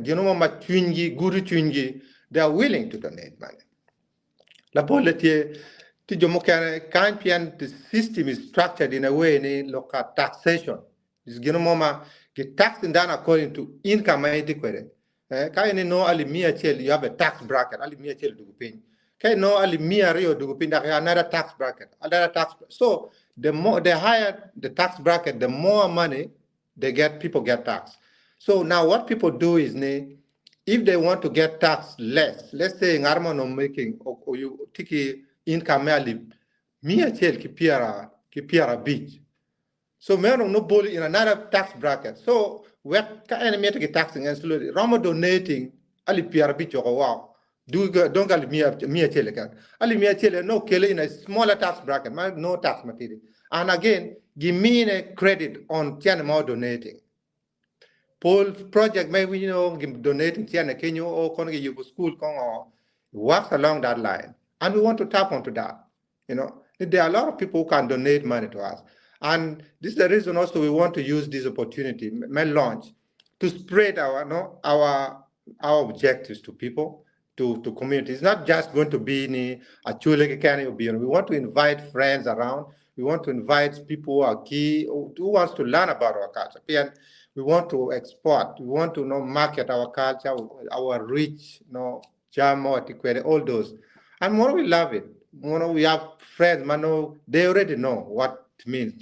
Gin mo ma cwinygi gudo cwinygi, they are willing to donate money. Lapolle tye tye jo mukene kany pien the system is structured in a way ni loka taxation is gin mo ma gi taxing dano according to income ma itye kwede. Ka in inongo alip miya acel you have a tax bracket alip miya acel odugo piny. Ka inongo alip miya aryo odugo piny dok another tax bracket, another tax. So the more the higher the tax bracket the more money they get people get taxed. So now what people do is ne, if they want to get taxed less, let's say ngat mo no making or, or you tiki income me alip miya acel ki pyera ki pyera abic. So meno no boli in another tax bracket. So wek ka en mito ki taxing en slowly romo donating alip pyera abic oko woko. Do don't alip miya miya acel keken. Alip miya acel no kele in a smaller tax bracket ma no tax matidi. And again gimine credit on cene ma donating. Pol project ma you know donating cene kenyo o kono giyubo school kongo works along that line. And we want to tap onto that. You know, there are a lot of people who can donate money to us. And this is the reason also we want to use this opportunity, my launch, to spread our, no, our objectives to people, to community. It's not just going to be in Acholi County or beyond. We want to invite friends around. We want to invite people who are key, who wants to learn about our culture. And we want to export. We want to market our culture, our rich, Jamo, Atikwere, all those. And more we love it. More we have friends, man, they already know what it means.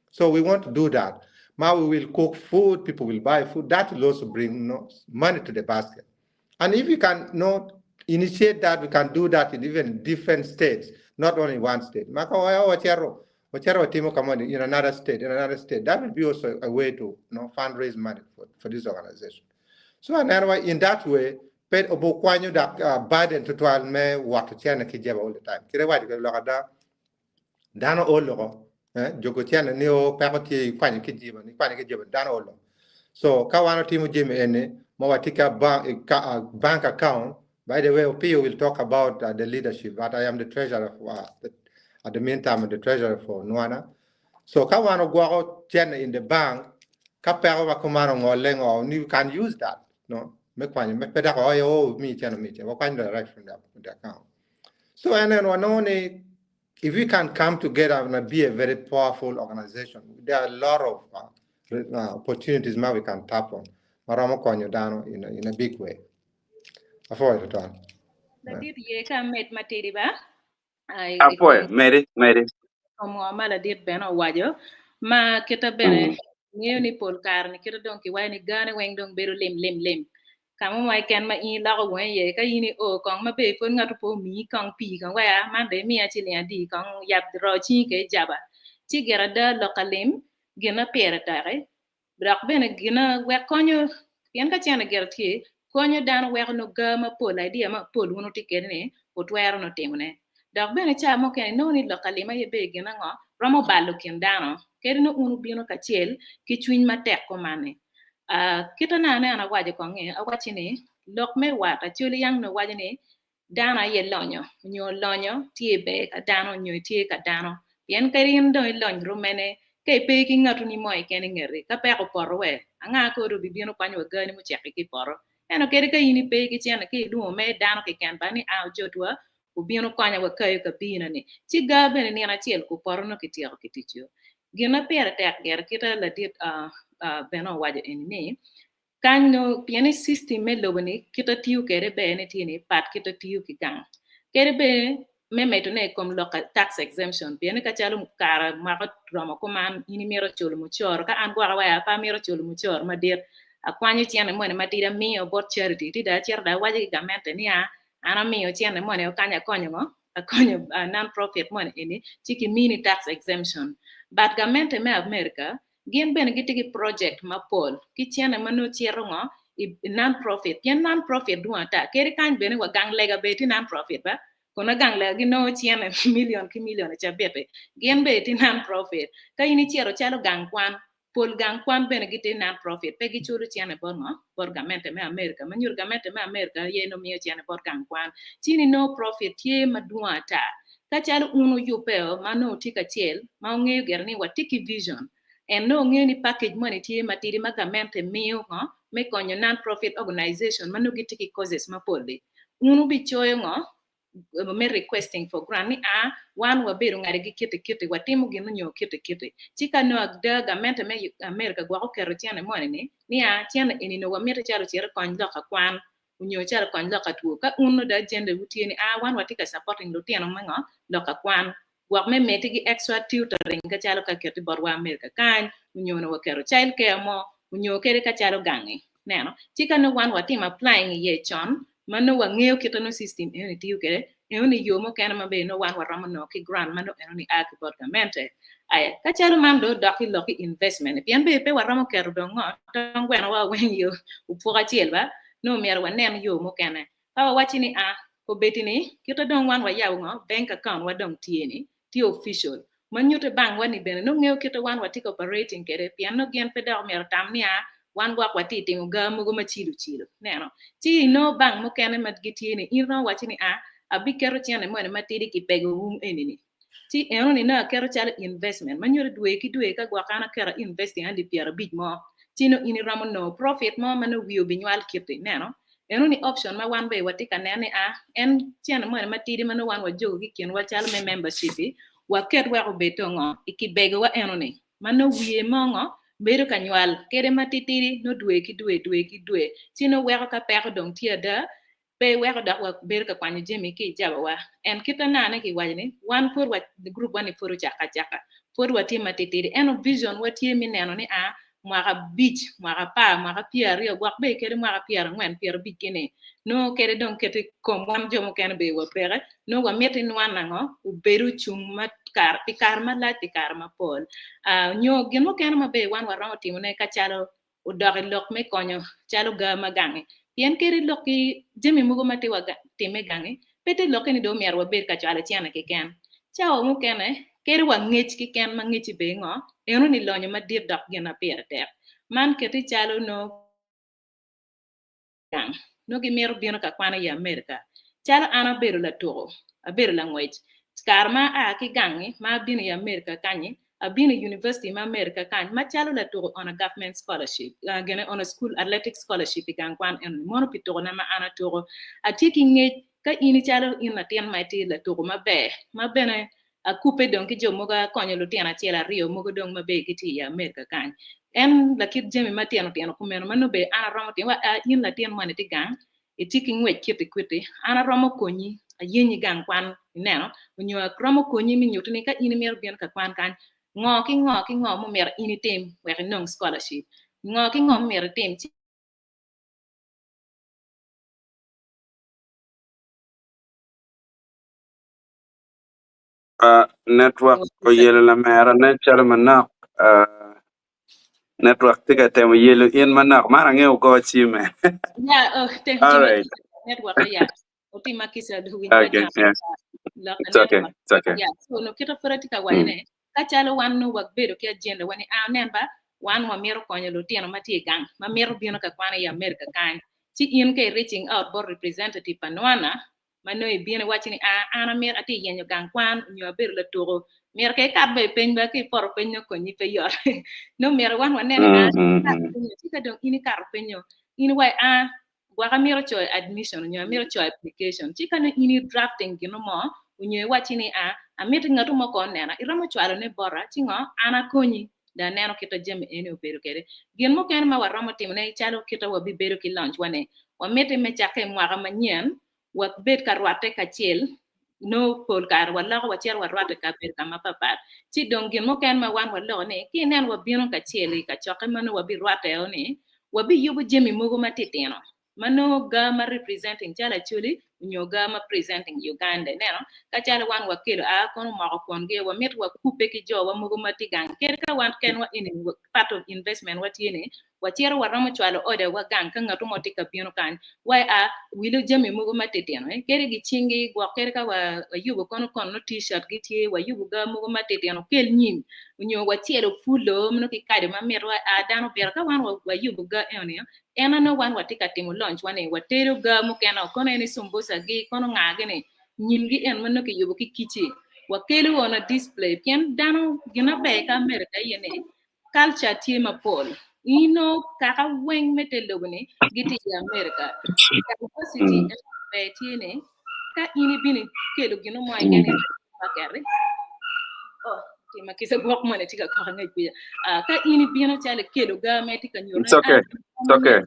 So we want to do that. Now we will cook food, people will buy food. That will also bring money to the basket. And if we can initiate that, we can do that in even different states, not only one state. Maka waya wachero, wachero timo kamani in another state, in another state. That will be also a way to fundraise money for this organization. So and anyway, in that way, pet obo kwanyo dak burden to twal me wat chene ki jeba all the time. Kire wadi ko lokada dano olo jogo chene ni o peko ti kwanyo ki jiba ni kwanyo ki jiba dano olo. So ka wano timo jimi ene mo watika bank account. By the way, Opio will talk about the leadership, but I am the treasurer for at the meantime, I'm the treasurer for Nwana. So ka wano gwako chene in the bank, ka peko ma kumano ngole ngo, you can use that. No, me kwanyo me peda ko yo mi chene mi chene, wakwanyo direct from the account. So and then wanoni, if we can come together and be a very powerful organization, there are a lot of opportunities now we can tap on. Maramo konyo dano in a big way. Afoy to talk. Ladit ye ka med matidi ba? Ai, Afoy, Mary, Mary. Omo ma ladit bene owaco ma kita bene ng'eyo ni pol kare ni kita dong kiwaco ni gane weng dong bedo lim lim lim. Kamo mo keken ma in iloko weng iye ka in i o kong ma be pwod ng'ato po omiyi kong pii kong waya man de imiya ciling adi kong yab ro cingi ke jaba. Ci gire ada lok ka lim gina pire teki dok bene gina wek konyo pien ka cene gire tye konyo dano weko no ga mapol idea mapol wun wutye kede ni utwero no timone. Dok bene ca mukene inongo ni lok ka lim aye be gin ango romo balo kin dano kadi no un ubino kacel ki cwiny matek kuman-ni. Kita na aneno awaco kong ni awaci ni lok me wat Acholi yang no waco ni dano aye lonyo nyo lonyo tye ber ka dano nyo tye ka dano pien kadi in dong ilony rumene ka ipe ki ngatu ni mo keken i ngeti ka peko opoto we anga kodi obibino kwanyo wa gani muceki ki poto ento kadi ka in ipe ki cene ki ilwongo me dano keken ba ni a ojotwa obino konya wakayo kabina ni ci ga bene nino acel ku poto no kityeko ki tic yo gin ma pire tek gire kita ladit bene owaco eni ni. Kany nongo pien ni system me lobo ni kite tiyo kwede ber ni tye ni pat kite tiyo ki gang. Kadi bed me medo ne i kom lok tax exemption pien ni ka calo kare mwaka oromo kuman in imito culo mucoro ka an gwok awaci pe amito culo mucoro madit akwanyo cente moni matidi amiyo bot charity ti dong acito dong awaco ki gamente ni aa an amiyo cente moni kany akonyo ngo akonyo non profit moni eni ci kimini tax exemption but gamente me America Gin bene gitye ki project mapol ki cene ma nongo cito ngo i non profit pien non profit dwong ata kadi kany bene wa gang lega bene tye non profit ba kono gang lega ginongo cene million ki million i cabit-ti gin bene tye non profit ka in icito calo gang kwan pol gang kwan bene gitye non profit pe giculo cene bot ngo bot gamente me America ma nyuto gamente me America aye nongo miyo cene bot gang kwan ci in inongo profit tye madwong ata Ka calo wun wuyubbeo ma nongo wutye kacel, ma wungeyo gire ni watye ki vision, and nongo wungeyo ni package moni tye matidi ma gamente miyo ngo me konyo non-profit organization ma nongo gitye ki causes mapol-li, wun wubicoyo ngo me requesting for grant ni a wan wabedo ngadi gi kiti kiti, watimo gin onyo kiti kiti. Ci ka nongo ada gamente me America gwok oketo cene moni ni, ni a cene eni nongo wamito calo ocit okony loka kwan onyo calo kony loka two. Ka un nongo dong agenda wu tye ni aa wan watye ka supporting lutino me ngo? Loka kwan. Gwok me miti gi extra tutoring ka calo ka keti bot wa America kany onyo nongo waketo child care mo onyo kede ka calo gangi neno. Ci ka nongo wan watimo applying iye con ma nongo wangeyo kite nongo system eno ni tiyo kede eno ni yoo mukene ma bene nongo wan waromo nongo ki grant ma nongo eno ni aa ki bot gamente. Aya ka calo man dong odok i lok i investment pien bene pe waromo keto dong ngo tong gweno wa weng i opuk acel ba nongo myero wanen yo mukene. Ka wawacci ni a, kobeddi ni, kite dong wan wayabo ngo, bank account wa dong tye ni, tye official, ma nyutte bank wa ni bene nongo ngeyo kite wan watye ka operating kwede, pien nongo gin pe dok myero otam ni a, wan gwok watye timo ga mogo macilo cilo. Ineno? Ci inongo bank mukene ma gitye ni, in iromo wacci ni a, abiketo cente moni matidi kipego wum eni ni. Ci enoni nongo aketo calo investment ma nyuto dwe ki dwe ka gwok an aketo investing alip 50 mo ci nongo in iromo nongo profit mo ma nongo wii obinywal kiti ineno. Enoni option ma wan bene watye ka neno ni a en cene moni matidi ma nongo wan wajogo ki kinwa calo me membership i waket wek obed to ngo i kibegowa enoni ma nongo wiye mo ngo bedo ka nywal kede matitidi nongo dwe ki dwe dwe ki dwe ci nongo weko ka peko dong tye ada pe iweko dok wabedo ka kwanyo jami ki i jabawa. En kit anane kiwaco ni, wan pud wa, group wa ni pud ocakke acaka, pud watye matitidi, ento vision wa tye me neno ni a mwaka abic, mwaka apar, mwaka 20, gwok bene kadi mwaka 40, 50 gini, nongo kadi dong keti kom wan jo mukene bene wapeke, nongo wamiti nwan ango, obedo ocung ma kare, pi kare malac, pi kare mapol. Uh, nyo gin mukene ma bene wan waromo timone ka calo odok i lok me konyo calo ga ma gangi. Pien kadi lok ki jami mogo ma tye wa timme gangi, pe te lokke ni dong myero wabed ka cwalo cene keken. Cawa mukene, kadi wa ngec keken ma ngecci bene ngo, eno ni lonyo madit dok gin ma pire tek. Man keti calo nongo gang, nongo gimito bino ka kwan i Amerika. Calo an abedo latuko, abedo langwec. Kare ma aa ki gangi ma abino i Amerika kanyi, abino i university me Amerika kany macalo latuko on a government scholarship, uh, gene on a school athletic scholarship i gang kwan enoni, mono pi tukona ma an atuko. Atye ki ngec ka in icalo in latin ma itye latuko maber, ma bene Akubbe dong ki jo mogo akonyo lutino acel aryo mogo dong ma bene gitye i Amerika kany. En lakit jami matino tino kumeno ma nongo bene an aromo timo wa a in latin moni itye gang itye ki ngwec kiti kwiti an aromo konyi ayenyi gang kwan ineno onyo aromo konyi me nyuti ni ka in imito bino ka kwan kany ngo ki ngo ki ngo mumito in itim wek inong scholarship ngo ki ngo mumito itim ci Uh, network oyelo lamera nen calo manok. Uh, network tye ka temo yelo in manok. Man angeyo go cime. Yeah, oh, te, All tima right. kisa network ya. Otima kisa do winj Okay. wajam Yeah. loka It's okay. network. It's okay. Yeah, so no kita pura tika wayo Mm. ne. Ka calo wan no wabedo ki agenda wani a nen ba wan wamito konyo lutino ma tye i gang ma mito bino ka kwan i America kany. Ci in ka i reaching out bot representative pa nwana ma nongo ibino iwacci ni, Aa, an amito, atye yenyo gang kwan, onyo abedo latuko, myero ka ikat ba i peny ba, ka ipoto peny nongo konyi pe yot. Nongo myero wan wanen ni, aa, Mm, mm, ikato mm. penyo, ci ka dong in ikato penyo, in iwaci, aa, gwok amito coyo admission, onyo amito coyo application. Ci ka nongo in i drafting gino mo, onyo iwacci ni, aa, amito ngatu mo ko onena, iromo cwalo ne bota, ci ngo, an akonyi. Da neno kita jami eni obedo kede. Gin mukene ma waromo timone calo kita wabibedo ki launch wane. Wamiti me cakke i mwaka manyen wabed ka rwatte kacel no pol kare waloko wacito warwatte kabedo ka mapapat. Ci dong gin mukene ma wan waloko ni ki inen wabino kacel i kacokke ma nongo wabirwatte o ni wabiyubo jami mogo matitino ma nongo ga ma representing calo Acholi nyo ga ma presenting Uganda ineno ka calo wan wakelo a kono omoko kwon-gi wamito wakubbe ki jowa mogo ma tye gang kadi ka wan kenwa eni part of investment wa tye ni wacito waromo cwalo order wa gang ka ngatu mo tye ka bino kany wa a wilo jami mogo matitino kadi gicingi gwok kadi ka wayubo kono kono t-shirt gitye wayubo ga mogo matitino kel nyim nyo wacelo pulo meno ki kado ma mito a dano bito ka wan wayubo ga eno en ano wan watye ka timo launch wa ni watedo ga mukene kono en sumbusa gi kono nga gi ni nyimgi en ma nongo kiyubo ki kici wakelo on a display pien dano gin aber ka America iye ni culture tye mapol ino kaka weng me te lobo ni gitye i America diversity en ber tye ni ka in ibino ikelo gino mo keken i market oh tima kica gwok moni tye ka koko angec kuca ka in ibino calo ikelo ga ma itye ka nyuto It's okay. It's okay.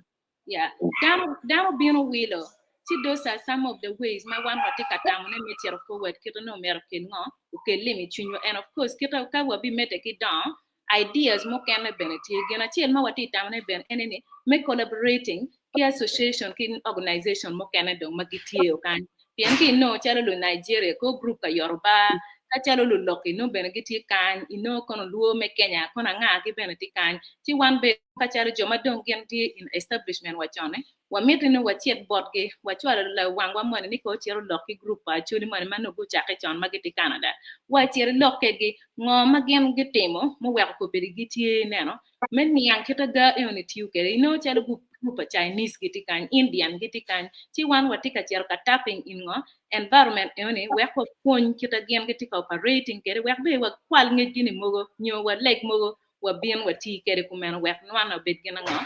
Yeah. Dano, dano bino wilo. Ci those are some of the ways ma wan watye ka tamone me cito forward kite ni omyero okel ngo okel lim i cwinywa and of course kite ka wabimedde ki dongo ideas mukene bene tye gin acel ma watye tamone bene ene ni me collaborating ki association ki organization mukene dong ma gitye kany pien ki inongo calo lu Nigeria ko group ka Yoruba ka calo luloki inongo bene gitye kany inongo kono luo me Kenya kono anga gi bene tye kany ci wan bene ka calo jo ma dong gin tye in establishment wa con wamiti ni wacit botgi wacwalo wangwa moni ni ko ocito lok ki group pa Acholi moni ma nongo gucakke con ma gitye Canada wacito ilok kedgi ngo ma gin gitimo muweko kobedo gitye neno me niang kite ga eno tiyo kwede inongo calo group pa Chinese gitye kany Indian gitye kany ci wan watye ka cito ka tapping in ngo environment eno ni wek wapwony kite gin gitye ka operating kwede wek bene wakwal ngecgi ni mogo nyo waleg mogo wabin wati kwede kumeno wek nwana obed gin ango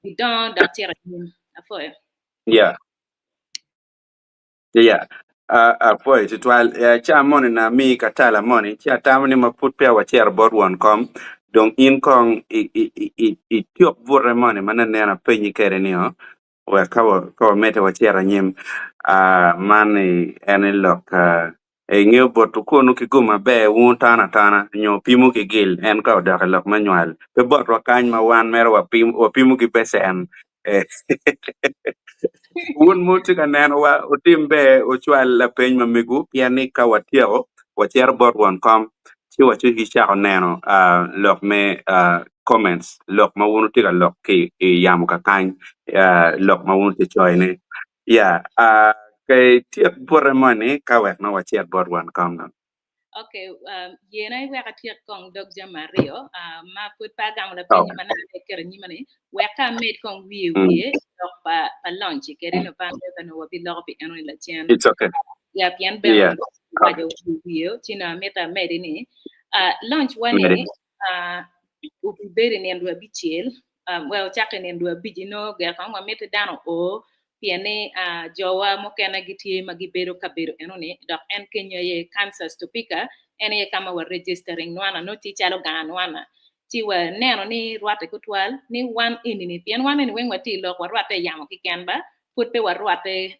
gidongo dok cito anyim afoyo. Yeah. Yeah. Apwoyo tutwal. Ca moni na miyi katala moni ci atamo ni ma pud peya wacito bot won kom dong in kong ityok bute moni ma nenen apenyi kwede ni o wek ka wamedde wacito anyim. Man en ni lok ingeyo boto kunu ki gum maber wungu tono atona nyo pimo ki gil en ka odok i lok me nywal pe botwa kany ma wan mere wapimo ki becen. Wun ma wutye ka nenowa wutim ber wucwal lapeny ma megwu pien ni ka watyeko wacito bot won kom ci wacako neno lok me comments lok ma wun wutye ka lok ki i yamo kakany lok ma wun wutye ka coyone ya ka ityek bute moni ka wek nongo wacit bot won kom. Okay, yena iwek atyek kong dog jami aryo ma pud pe agamo lapeny ma naka iketo i nyima ni wek ka amed kong wiye wiye lok pa launch kede no pa ka no wabiloko pi eno ni lacen. It's okay. Ya pien bene waco wiye wiye ci na amito amedi ni launch wani obibedo i nino dwe abicel well ocakke i nino dwe abic inongo gire kong wamiti dano oo pien ni jowa mukene gitye ma gibedo kabedo enoni dok en kenyo aye Kansas Topeka en aye ka ma wa registering nwana nongo tye calo gang anwana ci waneno ni rwatte kutwal ni wan enini pien wan eni weng watye i lok warwatte i yamo keken ba pud pe warwatte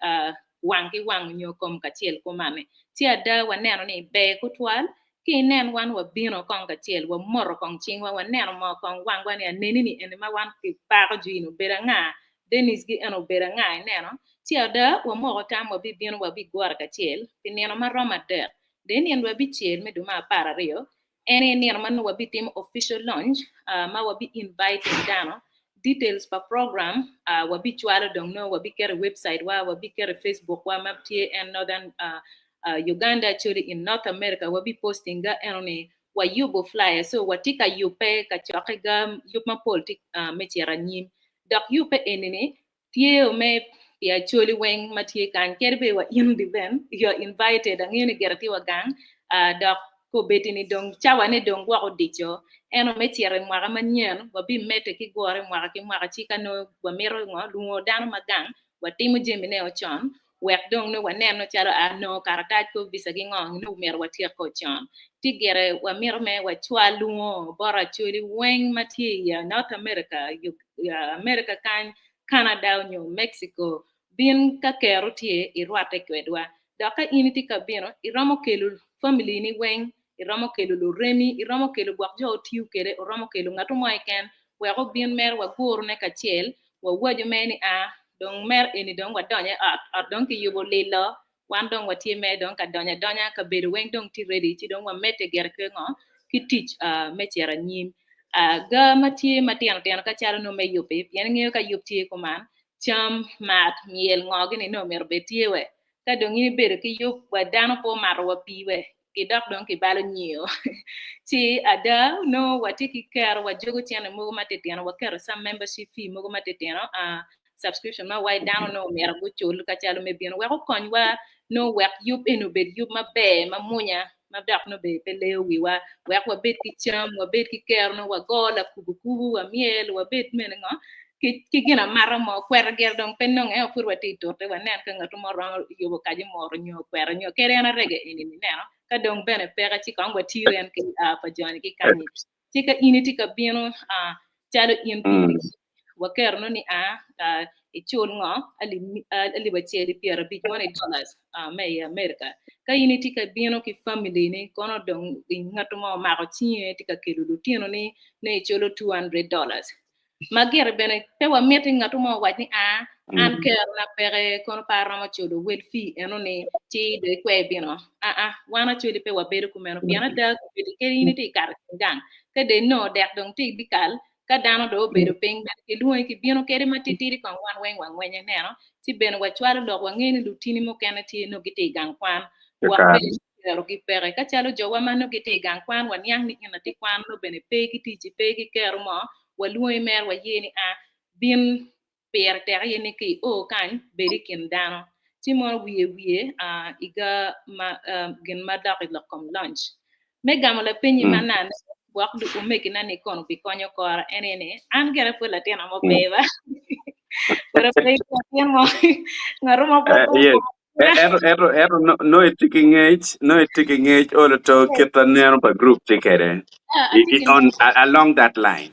wang ki wang nyo kom kacel kumane ci ada waneno ni ber kutwal ki inen wan wabino kong kacel wamoto kong cingwa waneno mo kong wangwa ni aneni ni eni ma wan kipako jwi-ni obedo anga Dennis gi eno obedo anga ineno ci ada wamoko tam wabibino wabigure kacel pi nino maromo adek de nino dwe abicel me dwe me 12 en aye nino ma nongo wabitimo official launch ma wabi inviting dano details pa program wabicwalo dong nongo wabiketo i website wa wabiketo i Facebook wa ma tye en Northern Uganda actually in North America wabi posting ga eno ni wayubo flyer so watye ka yubbe ka cokke ga yub mapol tye me cito anyim dok yubbe eni ni tye me pi Acholi weng ma tye kany kadi bed wa in di ben you are invited angeyo ni gire tye wa gang dok kobedi ni dong cawane dong gwok odico eno me cito i mwaka manyen wabimedde ki gure mwaka ki mwaka ci ka nongo wamito ngo lwongo dano ma gang watimo jamine o con. Wek dong nongo waneno calo a nongo karatac ko visa gi ngo nongo myero watyek ko con. Ci gire wamito me wacwal lwongo bot Acholi weng ma tye i North America, America kany, Canada nyo Mexico bin ka kero tye irwatte kwedwa. Dok ka in itye ka bino iromo kelo family ni weng, iromo kelo luremi, iromo kelo gwok jo otiyo kwede, oromo kelo ngatu mo keken wek obin mere wagurune kacel wawaco mere ni a dong mere eni dong wadonyo i ot, ot dong kiyubo lilo wan dong watye mere dong ka donyo adonya kabedo weng dong tye ready ci dong wamedde gire ki ngo ki tic me cito anyim. Ga ma tye matino tino ka calo nongo me yubbi pien ingeyo ka yub tye kuman cam, mat, myel ngo gini nongo myero obed tye we ka dong in ibedo ki yub wa dano pe omato wa pii we ki dok dong kibalo nyiyo ci ada nongo watye ki kero wajogo cente mogo matitino waketo some membership fee mogo matitino subscription ma wai dano nongo myero gucul kacalo me bino wek okonywa nongo wek yub eni obed yub maber ma munya ma dok nongo bene pe leyo wiwa wek wabed ki cam wabed ki kero nongo wago lakubukubu wamyel wabed mene ngo ki ki gin amata mo kweta gire dong pe nonge ento pud watye i tute wanen ka ngat mo romo yubo kaci moro nyo kweta nyo kede en arege eni ni neno ka dong bene peke ci kong watiyo en ki pa joni ki kanyi ci ka in itye ka bino calo in piri waketo no ni a icul ngo alip acel i 50 $20 me i America ka in itye ka bino ki family ni kono dong ngat mo omako cinge tye ka kelo lutino ni ne iculo $200 ma gire bene pe wamiti ngat mo owac ni a an kerona peke kono pe aromo culo wel fee eno ni ci dong ikwe bino aa wan actually pe wabedo kumeno pien ada kobedo kadi in itye ikato i kin gang ka dong inongo dek dong tye ibikal ka dano dong obedo piny bene kilwongi kibino kede matitidi kong wan weng wangwenye neno ci bene wacwalo lok wangeyo ni lutini mukene tye nongo gitye i gang kwan gwok bene kerogi peke ka calo jowa ma nongo gitye i gang kwan waniang ni in latin kwan nongo bene pe ki tic pe ki kero mo walwongi mere waye ni a bin pire tek aye ni ka io kany bed i kin dano ci mono wiye wiye iga ma gin ma dok i lok kom launch me gamo lapenyi ma nane gwok omegina ni kono bikonyo kora en aye ni an gire pud latin mo pe ba pud pe latin mo ngat mo pud Yes. Ento ento ento no no itye ki ngec no itye ki ngec olo to kit aneno pa group tye kwede atye ki on along that line.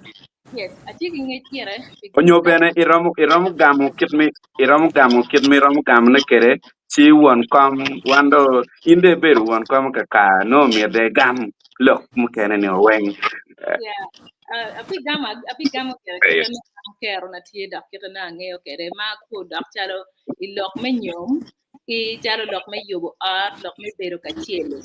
Yes, atye ki ngec gire pi Onyo group bene iromo iromo gamo kit mi iromo gamo kit mi iromo gamone kwede ci won kom wan do in dong ibedo won kom kakar nongo myero dong igam lok mukene ni weng. Yeah. Abigamo abigamo gire kite ma kero na tye dok kite na angeyo kwede ma ku dok calo i lok me nyom ki calo lok me yubo ot, lok me bedo kacel.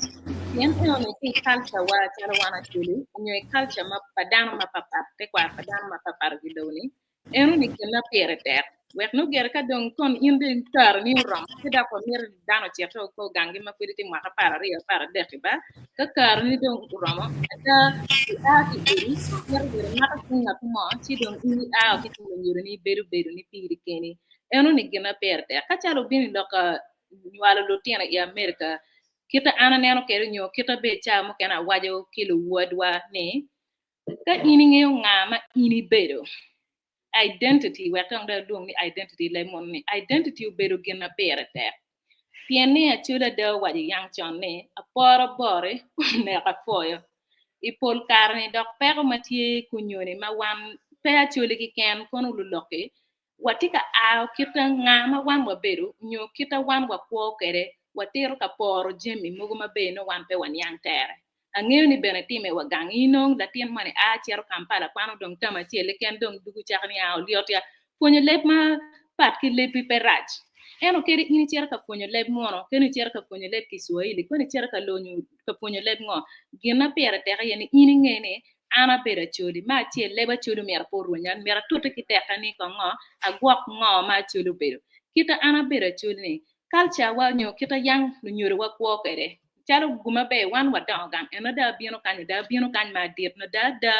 Pien enoni ki i culture wa calo wan Acholi nyo i culture ma pa dano mapatpat, tekwaro pa dano mapatpat i lobo-ni, enoni gin ma pire tek. Wek nongo gire ka dong kon in dong kareni oromo ci dok wamito ni dano ocit oko gangi ma pud itye mwaka 12 13 ba, ka kareni dong oromo ada ia ki i odi mito bedo mako cing ngat mo ci dong in ia ki i lunyodo-ni ibedo bedo ni piri keni. Enoni gin ma pire tek. Ka calo obino i lok nywalo lutino i America, kite an aneno kwede nyo kite bene ca mukene awaco ki luwodwa ni ka in ingeyo nga ma in ibedo, identity, wek dong alwong ni identity leb munu ni identity obedo gin ma pire tek. Pien ni Acholi ada owaco yang con ni aporo bori oneko apwoyo. I pol kare ni dok peko ma tye kunyoni ma wan pe Acholi keken kono luloki watye ka a kita nga ma wan wabedo nyo kita wan wakwo kwede watito ka poro jami mogo maber nongo wan pe waniang tere. Angeyo ni bene time wa gang inong latin moni a cito Kampala kwano dong tam acel keken dong dugu cako ni a olyot ya pwonyo leb ma pat ki lebbi pe rac. Ento kadi in icito ka pwonyo leb munu kadi icito ka pwonyo leb Kiswahili kadi icito ka lonyo ka pwonyo leb ngo gin ma pire tek aye ni in inge ni an abedo Acholi me acel leb Acholi myero pe orwenya myero atute ki teka ni kong ngo agwok ngo ma Acholi obedo. Kita an abedo Acholi ni culture wa nyo kita yang lunyodo wa kwo kwede calo guma ber wan wadongo gang en ada abino kany ada abino kany ma adit na ada ada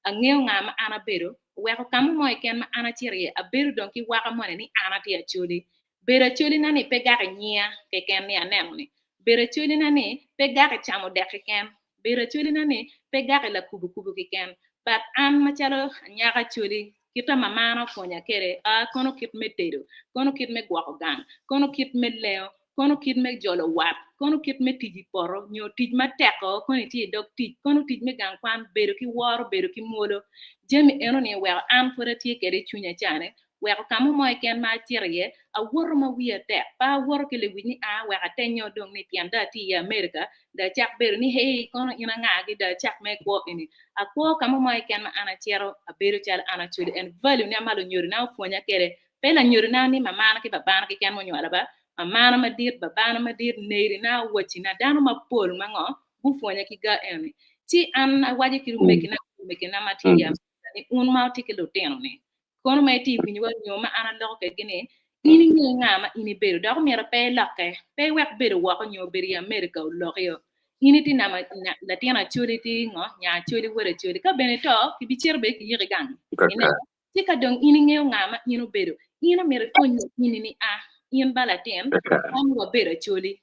angeyo nga ma an abedo oweko ka mo keken ma an acito iye abedo dong ki waka moni ni an atye Acholi. Bedo Acholi na ni pe gak inyiya keken ni aneno ni bedo Acholi na ni pe gak i camo dek keken bedo Acholi na ni pe gak i lakubukubu keken but an macalo anyaka Acholi. Kita mamana opwonya kwede, a kono kit me tedo, kono kit me gwoko gang, kono kit me lengo, kono kit me jolo wat, kono kit me tic i poto, nyo tic matek-o, kono itye i dog tic, kono tic me gang kwan, bedo ki woro, bedo ki mwolo. Jami eno-ni oweko an pwod atye kwede i cwinya cani, weko ka mo mo keken ma acito iye, awoto ma wiya tek. Pe awoto ki lewic ni a wek atenyo dong ni pien dong atye i America, dong acak bedo ni hey kono in angagi dong acak me kwo eni. Akwo ka mo mo keken ma an acito, abedo calo an acwali and value na ma lunyodona opwonya kwede pe lanyodona ni mamana ki babana keken munywala ba, mamana madit, babana madit, nerina, wacina, dano mapol ma ngo gupwonya ki ga eni. Ci an awaco ki omegina omegina ma tye i America ni un ma wutye ki lutino ni kono ma itye winyowa nyo ma an aloko kwedgi ni in inge nga ma in ibedo dok omyero pe ilokke, pe iwek bedo woko nyo bedo i America olokio. In itye nama latin acholi itye ngo nya acholi wod acholi ka bene ito kibicito bene kiyiki gang ineno ci ka dong in ingeyo nga ma in obedo in omyero ipwony latinni ni a in ba latin wan wabedo acholi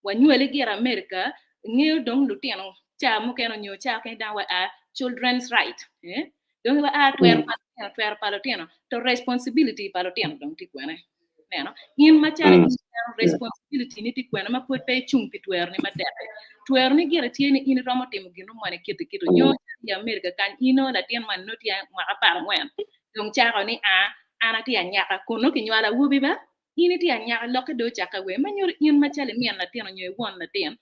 wanywali gire America ingeyo dong lutino ca mukene nyo ca mukene dano wa a children's right eh? dong wa a twero pa lutino twero pa lutino to responsibility pa lutino dong tye kwene neno in macalo in dano responsibility ni tye kwene ma pwod pe icung pi tweroni matek tweroni gire tye ni in iromo timo gin moni kiti kiti nyo i America kany in nongo latin man nongo tye mwaka 14 dong cako ni a an atye anyaka kun nongo kinywalo awobi ba in itye anyaka lokke dong ocakke wer ma nyuto in macalo imin latin nyo iwon latin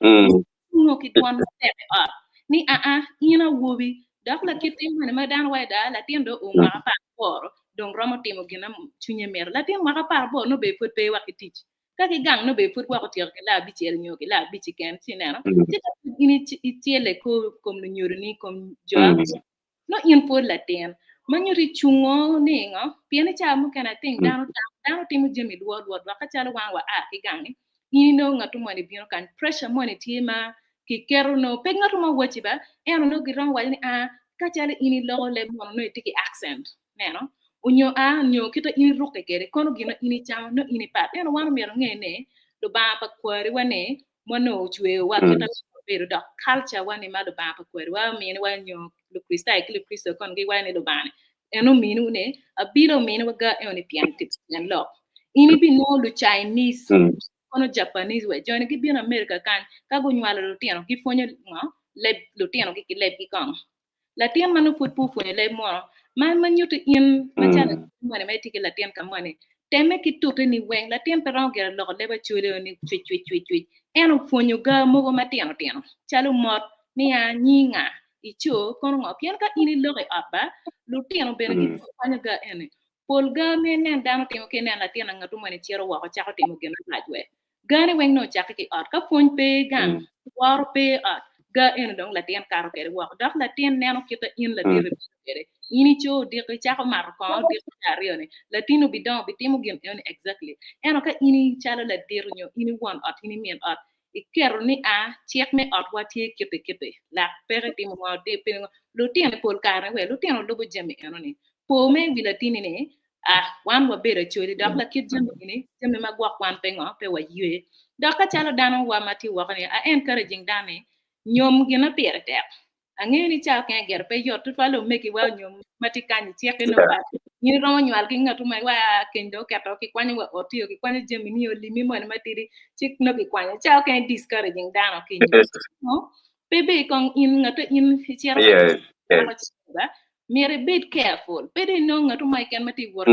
cungo ki dwon matek i ot ni aa in awobi dok lakit tim mene ma dano waco da latin dong oo mwaka 18 dong romo timo gin ma cwinye mito latin mwaka 18 nongo bene pwod pe wa ki tic ka ki gang nongo bene pwod gwok otyeko ki laa abicel nyo ki laa abic keken ci ineno ci ka in icele kom lunyodoni kom jo nongo in pwod latin ma nyuto icungo ni ngo pien i cawa mukene I think dano dano timo jami lwor lwor dok ka calo wan wa a ki gangi in inongo ngat moni bino kany pressure moni tye ma kiketo nongo pe ngat mo wacci ba ento nongo giromo waco ni a ka calo in iloko leb mono nongo itye ki accent neno onyo a nyo kit ma in irukke kwede kono gin ma in icamo nongo in ipat ento wan omyero wange ni Lubanga pa kwariwa ni ma onongo ocweyowa kit ma wabedo dok culture wa ni ma Lubanga pa kwariwa ominiwa nyo Lukricitayo ki Lukricito kono giwaco ni Lubanga ni en ominiwu ni abila ominiwa ga eno ni pien tyen lok in ibinongo lu Chinese kono Japanese we joni gibino America kany ka gunywalo lutino gipwonyo ngo leb lutinogi ki lebgi kong Latin ma nongo pwod pe opwonyo leb mono, ma ma nyuto in macalo moni ma itye ki latin ka moni, temme ki tute ni weng latin pe romo gire loko leb acholi ni cwic cwic cwic cwic. En opwonyo ga mogo matino tino calo mot ni a nyi nga ico kono ngo pien ka in iloko i ot ba lutino bene gikwanyo ga eni. Pol ga ma inen dano timo ki inen latin angatu moni cito woko cako timo gin marac we. Gane weng nongo ocakke ki i ot. Ka pwony pe i gang, woro pe i ot, ga eni dong latin kato kwede woko. Dok latin neno kit ma in ladit ibedo kwede. In ico odiko icako mato kongo odiko ca aryoni, latin obidongo obitimo gin enoni exactly. Ento ka in icalo ladit nyo in i won ot, in i min ot, iketo ni a cik me otwa tye kiti kiti, lak peke timo ngo, lutino pol kare we lutino lubo jami enoni. Po me i wi latini ni Ah, wan wabedo acholi dok lakit jami eni, jami ma gwok wan pe ngo, pe waywe. Dok ka calo dano wa ma tye woko ni, a encouraging dano ni, nyom gina pire tek. Angeyo ni cawa kenge gire pe yot tutwal omegiwa nyom ma tye kany icik-ki nongo pat. In iromo nywal ki ngatu ma iwa keny dong oketo kikwanyo wa ot-ti kikwanyo jami ni olimi moni matidi ci nongo kikwanyo. Cawa kenge discouraging dano ki nyom. No? Pe be kong in ngatu in icito ka yes. Myero ibed careful. Pe dong inong ngat mo keken ma tye ka wot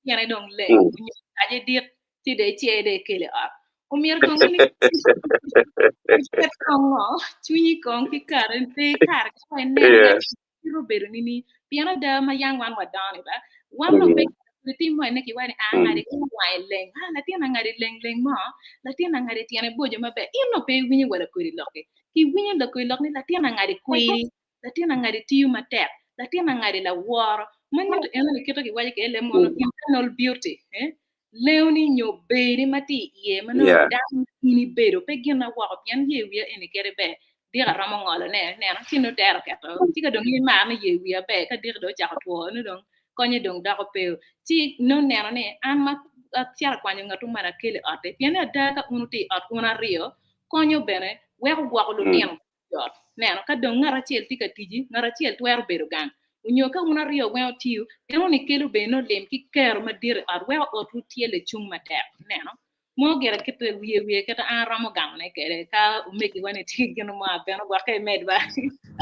tyene dong leng nyo kace dit ci dong icer dong ikele i ot. Omyero kong in iket kong ngo cwinyi kong ki kare pe kare ka inen ngat kite obedo nining pien ada ma yang wan wadongo ni ba wan dong pe latin mo ene kiwaco ni a ngati kong wange leng a latin angati leng leng mo latin angati tyene boco maber in dong pe iwinyo wa lakodi lokki kiwinyo lakodi lok ni latin angati kwiri latin angadi tiyo matek, latin angadi laworo, ma nyuto eno ni kite kiwaco kwede leb munu internal beauty eh? Lewni nyo berni ma tye i iye ma nongo dano in ibedo pe gin na woko pien yer wiya eni kadi ber dika aromo ngolo ne neno ci nongo tero keto ci ka dong in imaro ni yer wiya ber ka diki dong ocako two nongo dong konye dong doko pe ci nongo neno ni an ma acito akwanyo ngatu man akelo i otti pien ni ada ka un wutye i ot un aryo konyo bene weko gwoko lutino yot. Neno, ka dong ngat acel tye ka tici, ngat acel twero bedo gang. Onyo ka wun aryo weng wutiyo, enoni kelo bene nongo lim ki kero madit i ot weko otwu tye licung matek. Ineno? Mo gire kite wiye wiye kite an aromo gamone kwede ka omegiwa ni tye ki gin mo abene gwokke imed ba.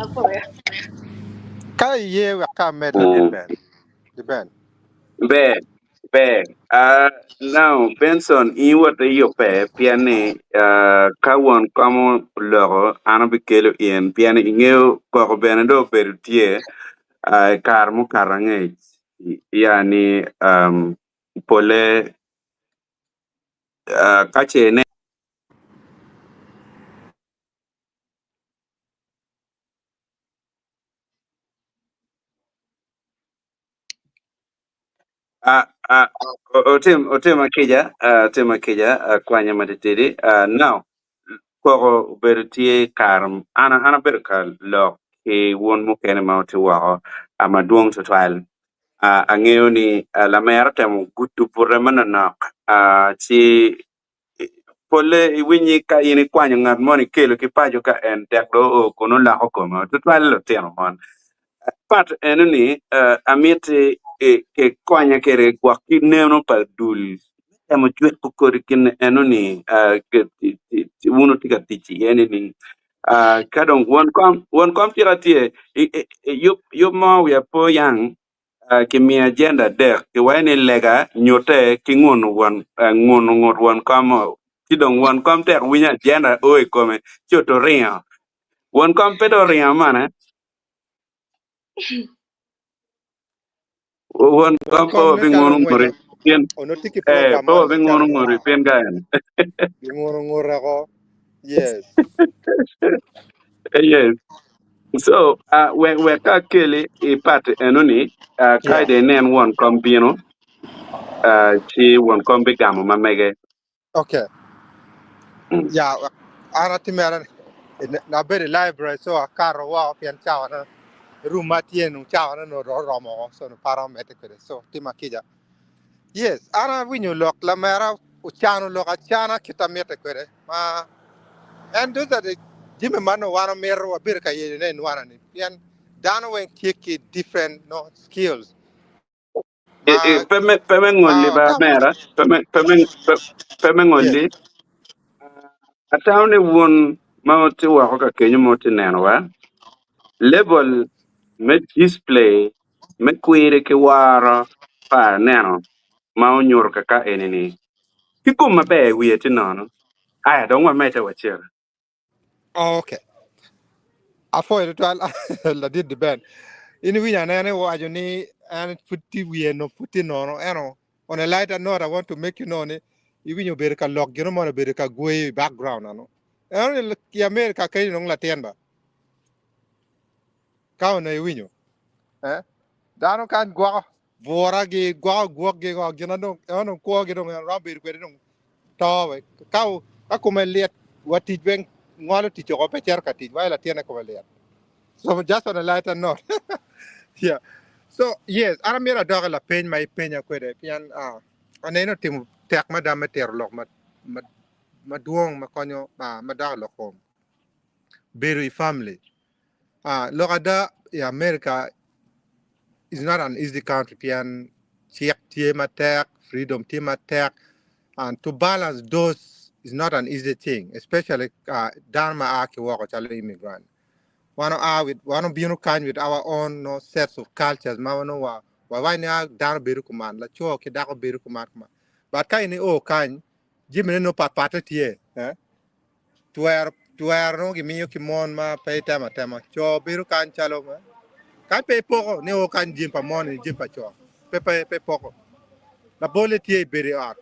Apoyo. Ka iye wek ka amed ladit Ben. Di Ben. Ber, ber. Now, Benson, in iwoto iyubbe pien ni ka won kom oloko, an abikelo in pien ingeyo koko bene dong obedo tye i kare mukato angec ya ni pole ka ce inen Ah, ah, otim otim akica, ah, otim akica, ah, kwanya matitidi. Ah, now, koko obedo tye kare an an abedo ka lok ki wun mukene ma wutye woko ah, madwong tutwal. Ah, angeyo ni ah, lamera otemo gudo bute manonok ah, ci polle iwinyi ka in ikwanyo ngat moni ikelo ki paco ka en tek dong oo kun oloko kome tutwal lutino mon. Pat eno ni amiti kikonya kede gwok ki neno pa dul me temo jweko kodi gin eno ni wun wutye ka tic iye ni ka dong won kom tika tye yub mo wiya po yang Kimiyo ajenda adek, kiwaco ni lega, nyute, ki nguno won nguno ngut won kom o. Ci dong won kom tek winyo ajenda o i kome ci oto ringo. Won kom pe dong oringo mane? Won Won kom pe kom nen calo wabinguno ongwenyo nguti pien onongo tye ki eh, program pe moni nen calo wabinguno nguti pien ka en. ginguno ngute ko. Yes. Yes. So, wek wek ka akeli i party enoni, ka Yeah. ide inen won kom bino, ci won kom bigamo ma mege. Okay. Yeah, an atimera na bedo i library so akato woko pien cawa room ma tye nu cawa na nongo oromo woko so nongo pe aromo medde kwede so tima kica. Yes, an awinyo lok lamera ocano lok acana kit amite kwede ma and those are the jami ma nongo wan omito wabedo ka yelone i nwana ni pien dano weng tye ki different no skills ma Pe me pe me ma ngoli ba tamo mera, pe me pe me pe, pe me yes ngoli. Atamo ni wun ma wutye woko ka kenyo ma wutye nenowa, level me display me kwiri ki woro pa aneno ma onyuto kaka eni-ni ki gum maber i wiye tye nono. Aya dong wamedde wacel. Oh, okay. Apwoyo tutwal ladit di Ben. In iwinyo anene iwaco ni en pud tye wiye no pud tye nono eno on a lighter note I want to make you know ni iwinyo obedo ka lok gino moni obedo ka gweyo i background ano. Eno i America kenyo dong latin ba. Ka onongo iwinyo. Eh? Dano kany gwoko bura gi gwoko gwok gi go gin dong eno kwo gi dong en romo bedo kwede dong to we ka ka kome lit wa tic weng ngolo tic oko pe cito ka tic wa latinne kome lit so just on a lighter note yeah so yes an amyero adok i lapeny ma ipenya kwede pien uh, aneno timo tek mada me tero lok ma ma madwong ma konyo ma dok i lok kom bedo i family Lok ada i America is not an easy country pien cik tye matek, freedom tye matek and to balance those is not an easy thing especially dano ma a ki woko calo immigrant. Wan oa with wan obino kany with our own no sets of cultures ma nongo wa wawaco ni dano bedo kuman, laco ki dako bedo kuman kuman. But ka in io kany jami ne nongo patpate tye eh? Twero twero nongo gimiyo ki mon ma pe itemo atema. Co bedo kany calo kany pe ipoko ni o kany jami pa mon ni jami pa co. Pe pe pe poko. Labolle tye i bedo i ot.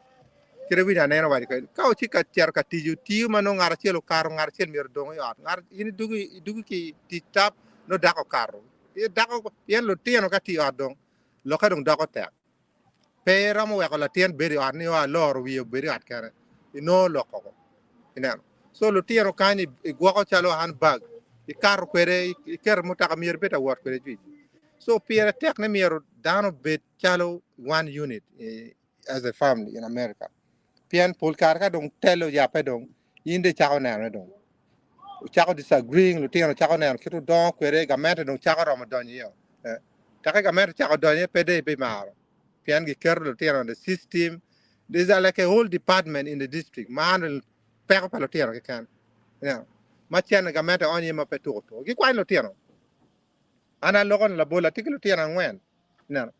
Kite winyo aneno waco kwede. Ka wuci ka cito ka tic otiyo ma nongo ngat acel okato ngat acel myero odong i ot. Ngat in idugo idugo ki tic tap nongo dako okato. Dako pien lutino ka tye i ot dong lokke dong doko tek. Pe iromo weko latin bedo i ot ni o aloro wiye obed i ot kene. Inongo lok koko. Ineno. So lutino kany igwoko calo handbag. Ikato kwede, iketo mutoka myero ibed awot kwede jwi. So pire tek ni myero dano obed calo one unit as a family in America. Pien pol kare ka dong telo oyabbe dong, in dong icako nenone dong. Ocako disagreeing, lutino cako neno kit odongo kwede, gamente dong cako romo donyo iye. Take gamente cako donyo pe de ibimaro pien giketo lutino in the system. There's a, like a whole department in the district ma handle peko pa lutino keken. You know, ma cene gamente onyo ma pe tuko tuko. Gikwanyo lutino. An aloko ni labol atye ki lutino angwen. You know,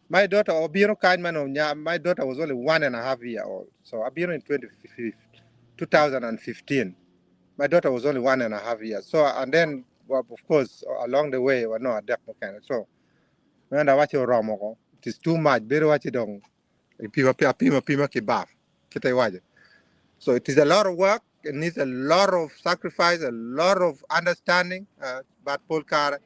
my daughter obino kany man onya, my daughter was only 1.5 year old. So abino in 2015. My daughter was only 1.5 years. So and then, well, of course, along the way, well, no, adek mukene. So man awacho oromo ko. It is too much. Bedo wacho dong ipima apima pima ki baf. Kita iwacho. So it is a lot of work. It needs a lot of sacrifice, a lot of understanding. But pol kare,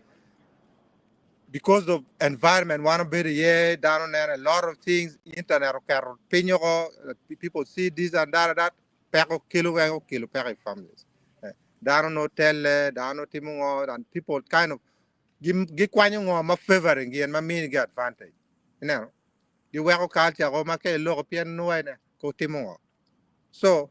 because of environment, one of yeah, down there, a lot of things, internet, pinyo ko, people see this and that and that, peko kilo wengo kilo peko families. Dano no tele, dano timungo, and people kind of gi kwanyo ngo ma favoring gi and ma mini gi advantage. Giweko culture ko ma ke loko pien nuwe ne ko timungo. So,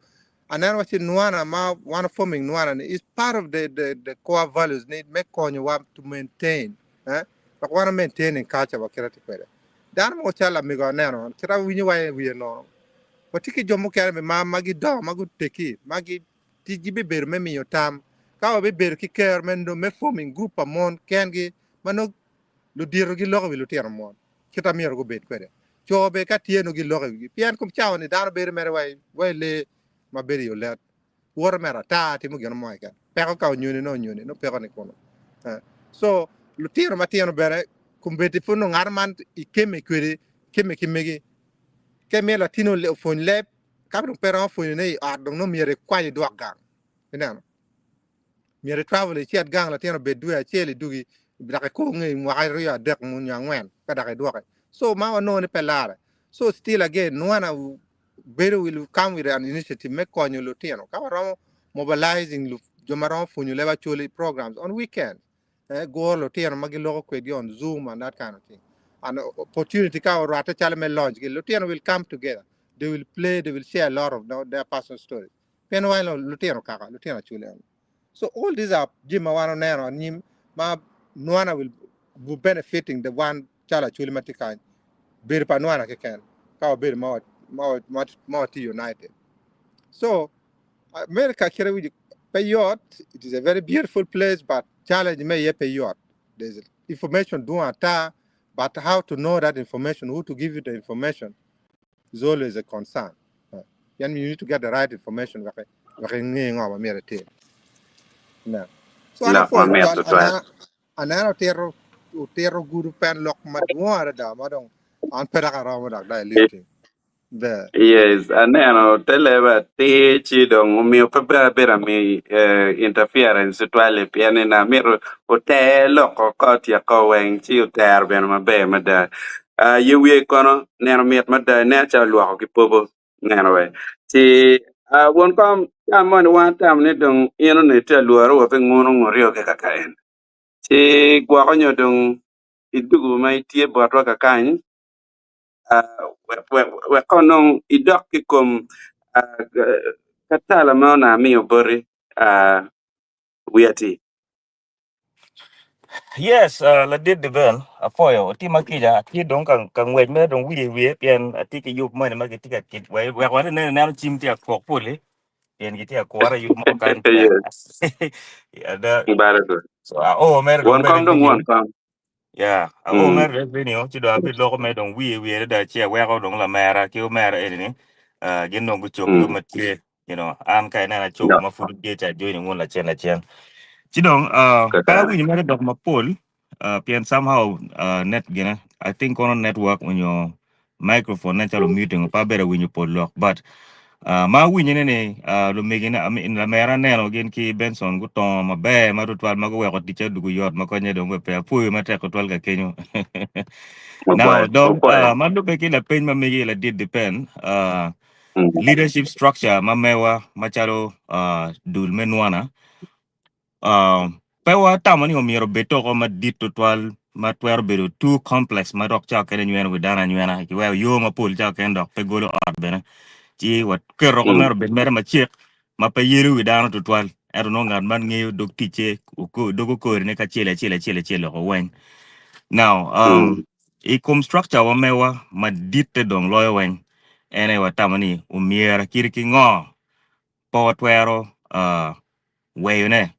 and then what Nwana ma one forming Nwana is part of the core values need make konyo wa to maintain. Eh? But want to maintain in culture wa kira tikwede. Dano mo chala migo neno, kira winyo wa wiye no. Watiki jo mukene be ma magi do magu teki magi tiji be bedo me miyo tam. Ka wa be bedo ki ker me no me forming group pa mon kengi mano ludiro gi loko wi lutino mon. Kita myero go bed kwede. Co be ka tye no gi loko wi pien kum cawa ni dano bedo mere wai wai le ma bedo i olet. Woto mere ata timo gino mo keken. Peko ka onyoni no onyoni no peko ni kuno. So lutino matino bene kumbedi pud no ngat man ikeme kwede keme ki megi ke miyo latino opwony leb ka dong pe romo pwonyo ne i ot dong no myero ikwany idwok gang. Ineno? Myero i travel icit gang latin obed dwe acel idugi dok iko nge mwaka aryo adek nyo angwen ka dok idwoke. So ma wanongo ni pe lare. So still again Nwana bedo will come with an initiative me konyo lutino. Ka waromo mobilizing jo ma romo pwonyo leb Acholi programs on weekends. Guro lutino ma giloko kwedgi on Zoom and that kind of thing. And opportunity ka orwate calo me launch gi lutino will come together. They will play, they will share a lot of their personal stories. Pien wa lutino kaka, lutino Acholi eno. So all these are jami ma wan oneno anyim ma Nwana will be benefiting the one calo Acholi ma tye kany. Bedo pa Nwana keken ka wabedo ma watye united. So America kira wiji pe yot. It is a very beautiful place, but challenge me ye pe yot. There's information doing ata, but how to know that information, who to give you the information, is always a concern. And you need to get the right information. Waki waki ngi ngo ma myero itim. No. So ana Lok ma pwoyo mit tutwal tutwal. ana aneno tiro tiro gudo pen lok madwong adada ma dong an pe dok aromo dok diluting. There. Yes, aneno te leba atir ci dong omiyo pe ber abedo ami interference tutwal pien ni na mito oter lok ko otyeko weng ci otero bene maber mada. Ye wiye kono neno mit mada ineno calo olwoko ki popo neno we. Ci won kom ca moni wan atamo ni dong in onongo itye alworo wa pi nguno nguryo ki kaka en. Ci gwoko nyo dong idugu ma itye botwa kakany wek onong idok i kom katala ma onongo amiyo boti wiati. Yes, ladit Ben, afoyo, otima kica, atye dong ka ngwec mere dong wiye wiye pien atye ki yub moni ma gitye ka tic wek wan ineno neno cim tye akok poli pien gitye akura yub mo kany. Yes, Ada very good. so ao mere dong Won bene kom dong video. won kom. Yeah, ao mere video ci dong abi loko mere dong wiye wiye da ci aweko dong lamera ki omera eni ni gin dong gucob yub ma tye an ka ineno acobo ma pud tye ca join ngun lacen lacen. Ci dong pe Kakare. awinyo mere dok mapol pien somehow net gine I think kono network onyo microphone nen calo muting pa abedo awinyo pol lok, but ma awinyo ne ni lumegine, I mean, lamera neno gin ki Benson gutongo maber ma tutwal ma guweko ticca odugo yot ma konye dong pe apwoyo matek tutwal ka kenyo. Now Opwoyo, dong opwoyo. Ma lubbe ki lapeny ma megi ladit depend leadership structure ma mewa macalo dul me nwana pe watamo ni omyero obed toko madit tutwal ma twero bedo too complex ma dok ca kene nyweno wi dano anywena ki weko yo mapol ca kene dok pe golo ot bene ci waketo ko mere obed mere macek ma pe yelo wi dano tutwal ento nongo ngat man ngeyo dog ticce dog okorine kacel acel acel acel loko weng. Now, i kom structure wa mewa maditte dong loyo weng en aye watamo ni omyero kit ki ngo pe watwero weyone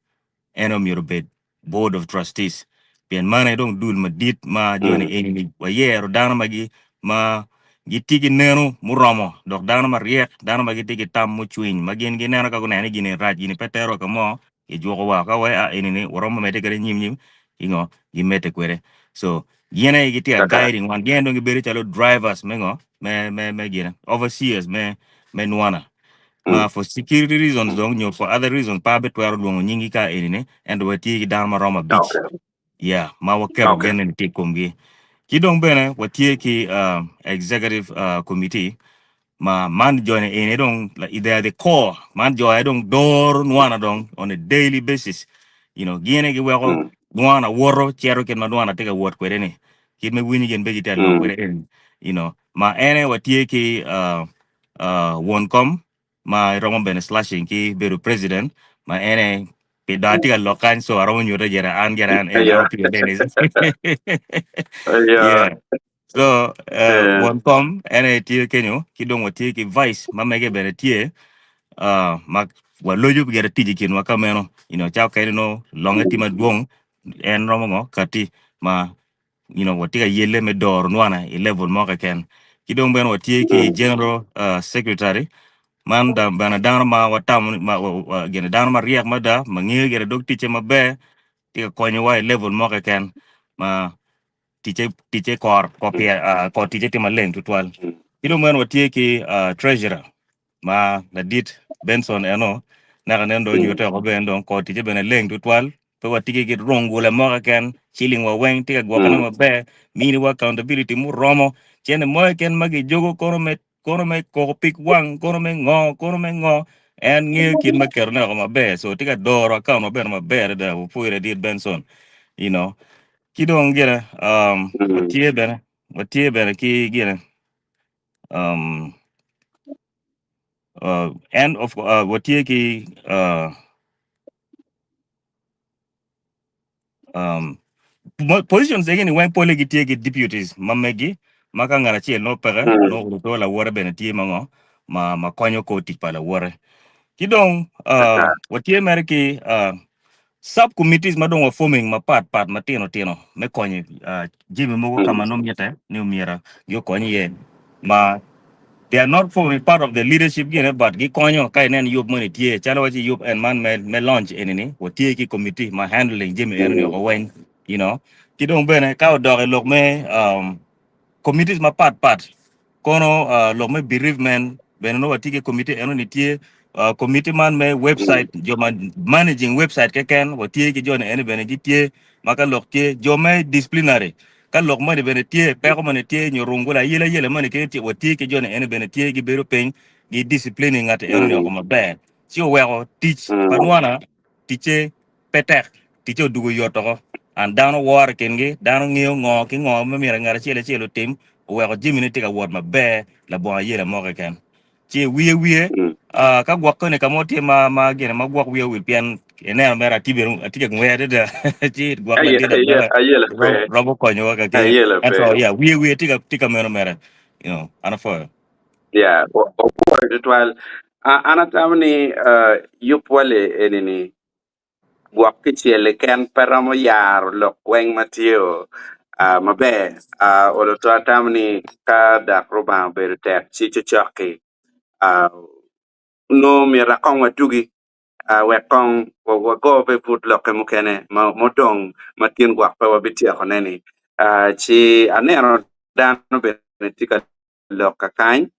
en omyero obed board of trustees pien man aye dong dul madit ma joni eni wayero dano ma gi ma gitye ki neno muromo dok dano maryek dano ma gitye ki tam mucwiny ma gin gineno ka guneno ni gini rac gini pe tero ka mo gijuko wa ka we a eni ni waromo medde kwede nyim nyim ingo gimedde kwede so gin aye gitye a Kaka. guiding wan gin dong gibedo calo drivers me ngo me me gine overseers me nwana ma for security reasons dong nyo for other reasons pa betwero lwongo nyingi ka eni ni ento watye ki dano maromo 5 yeah ma waketo genne ni tye i komgi. Ki dong bene watye ki executive committee ma man joni eni dong like, they are the core man jo aye dong doro nwana dong on a daily basis gin aye giweko nwana woto cito kit ma nwana tye ka wot kwede ni kit me winyo gin be gitye ka lok kwede eni ma en aye watye ki won kom ma romo bene slashing ki bedo president ma en aye pi dong atye ka lok kany so aromo nyute gire an gire an en Opiyo Dennis. Yeah. So won kom en aye tye kenyo ki dong watye ki vice ma mege bene tye ma waloco gire tic i kinwa ka meno ca okene no longe tye madwong en romo ngo kati ma watye ka yelle me doro nwana i level mo keken. Ki dong bene watye ki general secretary man da, bene dano ma watamo ni- ma, wa, wa, gine dano maryek mada ma ngeyo gire dog ticce maber tye ka konyowa i level mo keken ma ticce ticce kor ko pye kor ticce tye maleng tutwal. Ki dong bene watye ki treasurer ma ladit Benson eno naka nen dong onyute oko bene dong kor ticce bene leng tutwal pe watye ki rongula mo keken ciling wa weng tye ka gwokone maber miniwa accountability muromo cene mo keken ma gijogo kono me kono me koko pig wang kono me ngo kono me ngo en ngeyo kit me ketone oko maber so tye ka doro account wa bene maber adada wapwoyo ladit Benson ki dong gine watye bene ki gine and of watye ki positions egini weng pole gitye ki deputies ma megi ma ka ngat acel nongo peke nongo to lawote bene tye ma ngo ma konyo kor tic pa lawote. Ki dong watye mere ki sub committees ma dong wa forming mapat pat matino tino me konyo jami mogo ka ma nongo mitte ni omyero gikony iye ma they are not forming part of the leadership gine but gikonyo ka inen yub moni tye calo waci yub en man me launch eni ni watye ki committee ma handling jami eno ni oko weng ki dong bene ka odok i lok me committees mapat pat kono lok me bereavement bene nongo watye ki committee eno ni tye committee man me website jo ma managing website keken watye ki joni eni bene gitye ma ka lok tye jo me disciplinary ka lok moni bene tye peko moni tye nyo rungula ayela yela moni kene tye watye ki joni eni bene tye gibedo piny gi disciplining ngati eno ni oko maber ci oweko tic pa nwana ticce pe tek ticce odugo yot oko and dano woro i kingi dano ngeyo ngo ki ngo ma myero ngat acel acel otim oweko jamine tye ka wot maber labongo ayela mo keken ci wiye wiye ka gwok koni ka mo tye ma ma gine ma gwok wiye owil pien ineno mere atye bene atye ka ngweya adada ci gwok ladit Ayela abene ayela pe romo konyowa ka kene ayela ento pe yeah wiye wiye tye ka meno mere an apwoyo. Yeah, opwoyo tutwal. An atamo ni yub wale eni ni gwok kicel keken pe romo yaro lok weng ma tye o maber. Olo to atamo ni ka dak Rubanga obedo tek ci cocok-ki nongo myero akong watugi wek kong wago be but lokke mukene mudong ma tin gwok pe wabityekone-ni. Ci aneno dano bene tye ka lok kakany.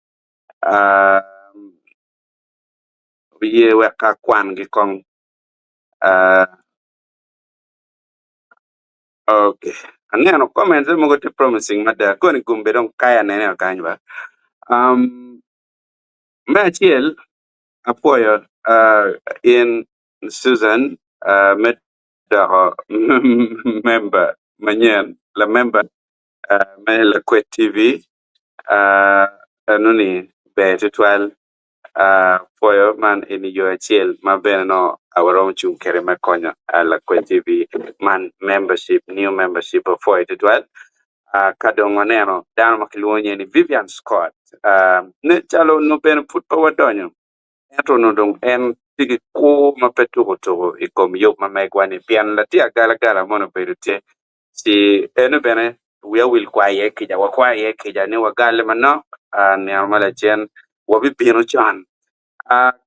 Oye wek akwangi kong. Okay. Aneno comments mogo tye promising mada. Koni gumbe dong kaya anene o kany ba. Me acel apwoyo in Susan me doko member manyen la member me Lakwet TV. Enoni ber tutwal. Pwoyo man eni yo acel ma bene nongo waromo cung kwede me konyo Lakwed TV man membership, new membership apwoyo tutwal. Ka dong waneno dano ma kilwongo nyinge ni Vivian Scott, nen calo nongo bene pud pe wadonyo ento onongo dong en tye ki kur ma pe tuko tuko i kom yub ma megwa-ni pien latin agalagala moni obedo tye Ci eno bene wiya wil kwayo iye kica, wakwayo iye kica ni wagalle manok nino ma lacen wabibino con.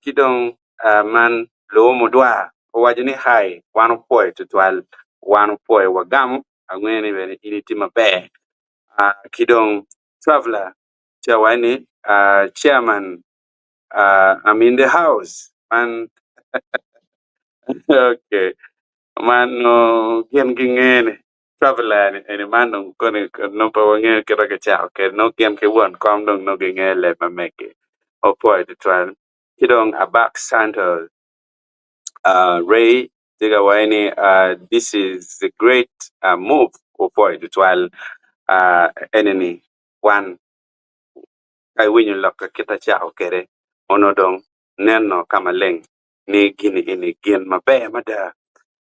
Ki dong man luwo mudwar owaco ni Hi, wan opwoyo tutwal, wan opwoyo wagamo, angeyo ni bene in itye maber. Ki dong Traveler tye awaco ni Chairman, I'm in the house. Man okay. Man nongo gin gingene, traveler ni eni man dong koni nongo pe wangeyo kit ma kicako kwede nongo gin ki won kom dong nongo gingeyo leb ma megi opwoyo tutwal. Ki dong Abak Santos Ray tye ka waco ni this is a great move opwoyo tutwal eni ni wan ka iwinyo lok ka kit acako kwede onongo dong neno ka maleng ni gini eni gin maber mada.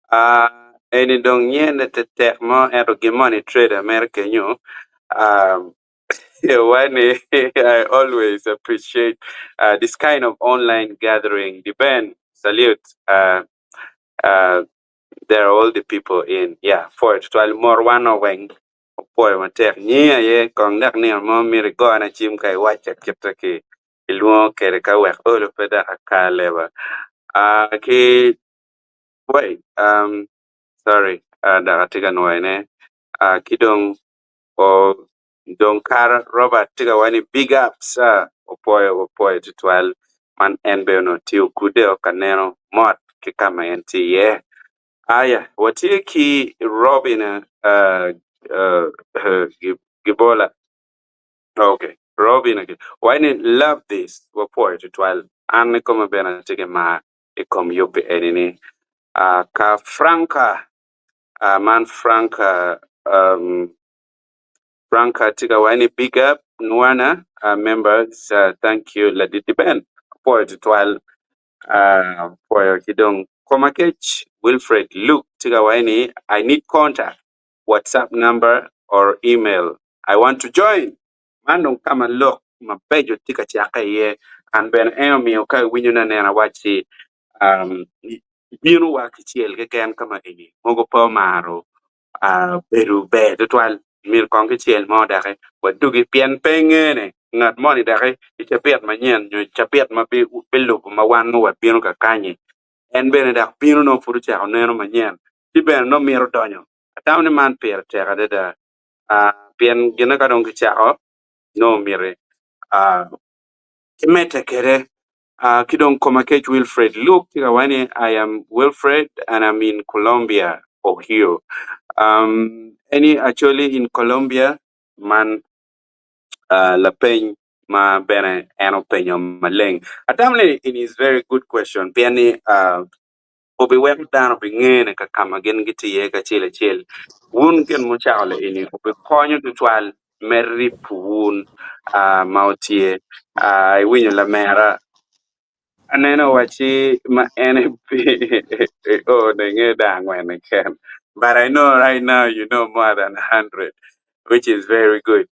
Uh, eni dong nyene tetek mo ento gin moni trader mere kenyo. Wani I always appreciate this kind of online gathering. The Ben, salute. There are all the people in. Yeah, for it. Twal mor wan oweng. Opwoyo matek. Nyi aye kong dok nino mo myero igona cim ka iwacca kite ki ilwongo kwede ka wek olo pe dok akar leba. Ki wait, sorry, dok atye ka nwoyone. Ki dong dong kar Robert tye ka waco ni big up sir, opwoyo opwoyo tutwal man en bene onongo tye okudeo ka neno mot ki ka ma en tye iye. Aya, watye ki Robin Gibola. Okay. Robin again. Why ni love this? Wapwoyo tutwal. An i kome bene atye ki mar i kom yubbi eni ni. Ka Franka, man Franka, Franka tye ka waco ni big up Nwana members, thank you laditi Ben. Apwoyo tutwal. Apwoyo ki dong Komakech Wilfred Luke tye ka waco ni I need contact. WhatsApp number or email I want to join. Man dong ka ma lok mabeco tye ka cakke iye. An bene en omiyo ka iwinyo ni aneno awacci um, bino wa kicel keken ka ma eni mogo pe omaro uh, bedo ber tutwal myero kong kicel mo doki wadugi pien pe ngene ngat moni doki i cabit manyen nyo i cabit ma bilubo ma wan nongo wabino kakanyi en bene dok bino nongo pud ocako neno manyen ci bene nongo mito donyo. Atamo ni man pire tek adada pien gine ka dong kicako nongo miti kimedde kwede. Ki dong koma kec Wilfred Luke tye ka waco ni I am Wilfred and I'm in Columbia, Ohio. Eni actually in Columbia man lapeny ma bene en openyo maleng. Atamo ni it is very good question pien ni obiweko dano bingene ka ka ma gin gitye iye kacel acel. Wun gin mucako eni obikonyo tutwal me ripo wun ma wutye. Iwinyo lamera aneno wacci ma en oh nenge dong angwen keken but I know right now you know more than 100 which is very good.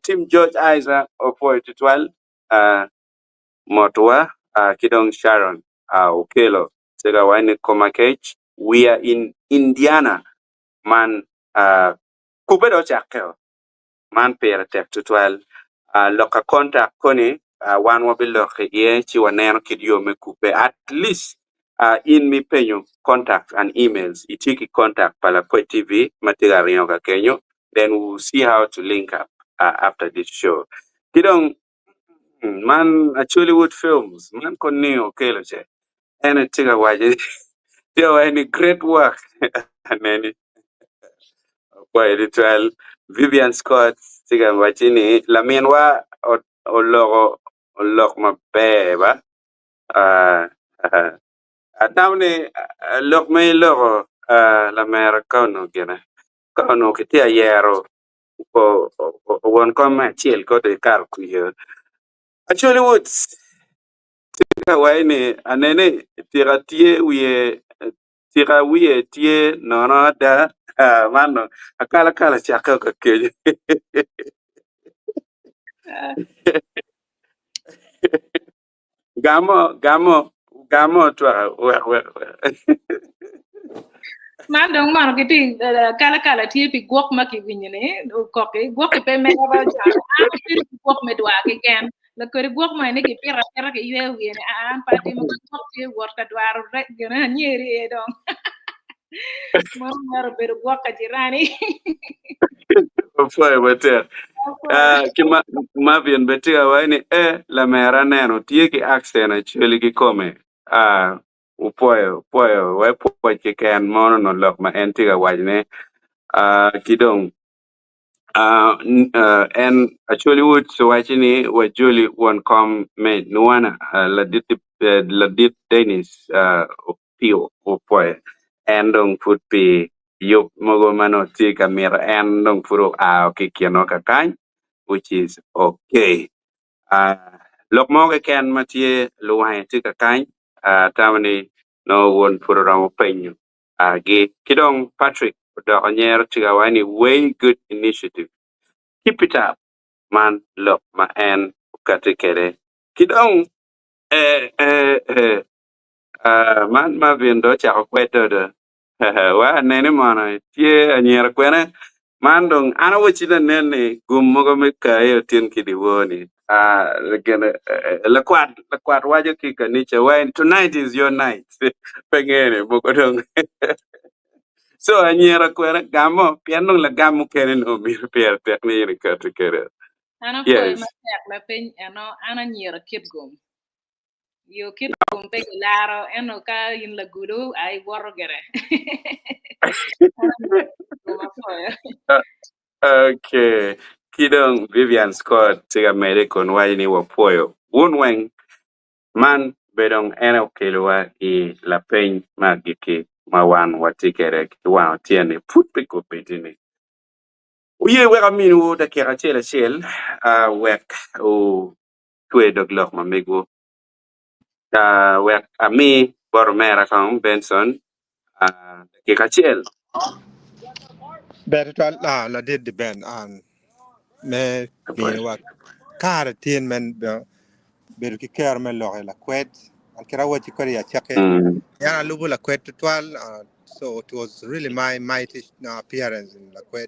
Tim George Isaac opwoyo tutwal motwa ki dong Sharon Okello tye ka waco ni Komakech we are in Indiana man kubbe dong ocakkeo man pire tek tutwal. Lok ka contact koni wan wabilok iye ci waneno kit yo me kubbe at least in ma ipenyo contact and emails itye ki contact pa Lakwec TV ma tye ka ringo ka kenyo then we will see how to link up after this show. Ki dong man Acholi Films man kon ni okelo ce en tye ka waco tye ka waco ni great work aneni Opwoyo tutwal Vivian Scott tye ka wacci ni laminwa oloko olok maber ba atamo ni lok ma iloko lamera ka onongo gine ka onongo kitye ka yero won kom me acel koti ikato kwija. Acholi Woods. Tika wai-ni anene tika tye wiye tika wiye tye nono ada Ah, man dong akalakala cakke ka kenyo. Gamo, gamo, gamo twaka wek wek wek. Man dong mono gitye kalakala tye pi gwok ma kiwinyo ni okoki gwok-ki pe mega ba ocano an abedo ki gwok me dwar keken lakodi gwok mo ni kipito apita kiyweyo wiye ni an pe atimo ka gwok tye wot ka dwaro rec gine anyeri iye dong mono myero obedo gwok ka jirani. Opwoyo matek. Ah, ki ma Marvin bene tye ka waco ni eh lamera aneno tye ki accent actually kikome. Ah, Wupwoyo, wupwoyo, wek pwoc keken mono onongo lok ma en tye ka wacone. Ah, ki dong ah, n- ah, en Acholi Woods owaco ni wajoli won kom me Nuwana, ah, ladit, eh, ladit Dennis ah, Opio wupwoyo. En dong pud pi yub mogo ma nongo tye ka mito en dong pud oa ki i kinwa kakany which is okay. Ah, lok mo keken ma tye luwange tye kakany, ah, atamo ni nongo wun pud wuromo penyo ah, gi. Ki dong Patrick odoko nyero tye ka waco ni way good initiative. Keep it up. Man lok ma en okati kwede. Ki dong eh, eh, eh, ah, man Marvin dong ocako kwedo do. Wa anene mono tye anyira kwene man dong an awacci lanen ni gum mogo me kayi otin ki dyewor-ni. Ah, gin, eh, lakwat lakwat waco ki kanica wa ni tonight is your night. Pe ngene mogo dong. So anyira kwene gamo pien dong lagam mukene nongo mito pire tek ni in ikati kwede. An apwoyo Yes. matek lapeny eno an anyira Kitgum. Yo Kitgum pe gilaro ento ka in lagulu ai iwoto gire. An anyira Kitgum apwoyo. Okay. Ki dong Vivian Scott tye ka medde kun waco ni wapwoyo wun weng. Man be dong en aye okelowa i lapeny me agikki ma wan watye kwede ki wang otyeno-ni pud pi kobeddi-ni. Wuye wek aminiwu dakika acel acel wek wutwe dog lok ma megwu. Wek ami bot omera kong Benson dakika acel. Ber tutwal ah, ladit di Ben an me miniwa kare tin me bedo ki kero me lok i lakwed. An kit awacci kwede i acakki yan alubo lakwed tutwal so it was really my mighty appearance in lakwed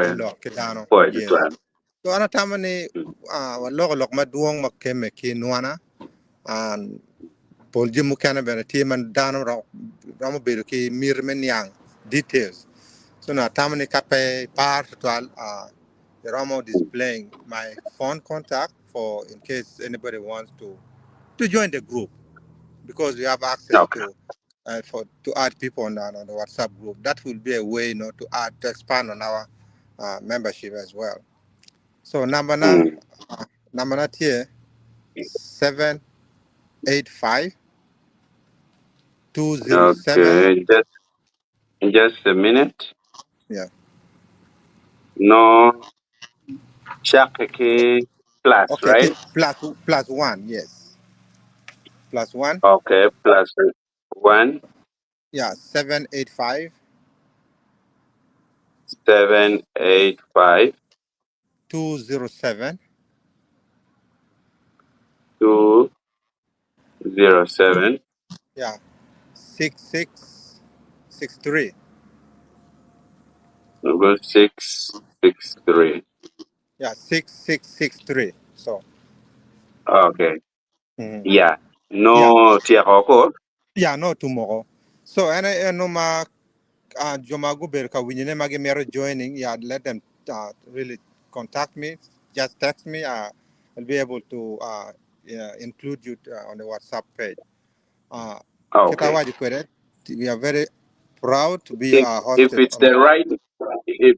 me Apwoyo, lok ki dano. apwoyo Yes. tutwal. So an atamo ni waloko lok madwong ma kemme ki nwana and pol jami mukene bene tye ma dano romo bedo ki miti me niang details. So na atamo ni ka pe ipar tutwal iromo displaying my phone contact for in case anybody wants to join the group because we have access to for to add people on the WhatsApp group. That will be a way, to add to expand on our membership as well. So number na number na here 785 207. Okay, just a minute. Yeah. No, cakke ki plus, Okay. right? Plus one. Yes. +1. Okay, +1. Yeah. 785 785 207 207 Yeah. 6663. Number 663. Yeah. 6663. So. Okay. Yeah. No tyeko ko. Yeah. No tomorrow. So and I no ma jo ma gubedo ka winyo ne ma gimito joining, yeah, let them really contact me. Just text me. I'll be able to yeah, include you on the WhatsApp page. Kita waco kwede, we are very proud to be If hosted it's on the right, if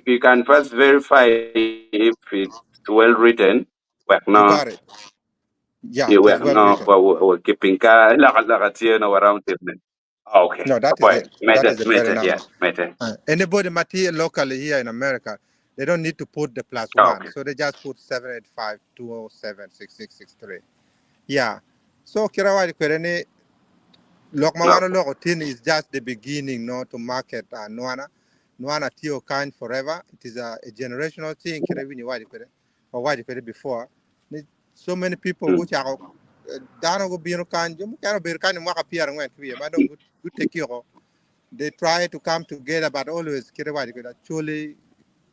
you can first verify if it's well written, wek You no got it. Yeah, you it is wek well no written. wa keeping ka laka laka tiyo no around it. Okay. No, that is Apoy. it. That Mete is the better mete yeah number. mete. Anybody mati locally here in America, they don't need to put the +1. Okay. So they just put 785 207 6663. Yeah. So kit awaco kwede ni lok ma wan oloko tin is just the beginning no to market nwana. Nwana tye kany forever. It is a generational thing kit iwinyo iwaco kwede wawaco kwede before ni so many people gucako dano gubino kany jo mukene obedo kany mwaka 40 ki wiye ma dong gutekiko they try to come together but always kit iwaco kwede actually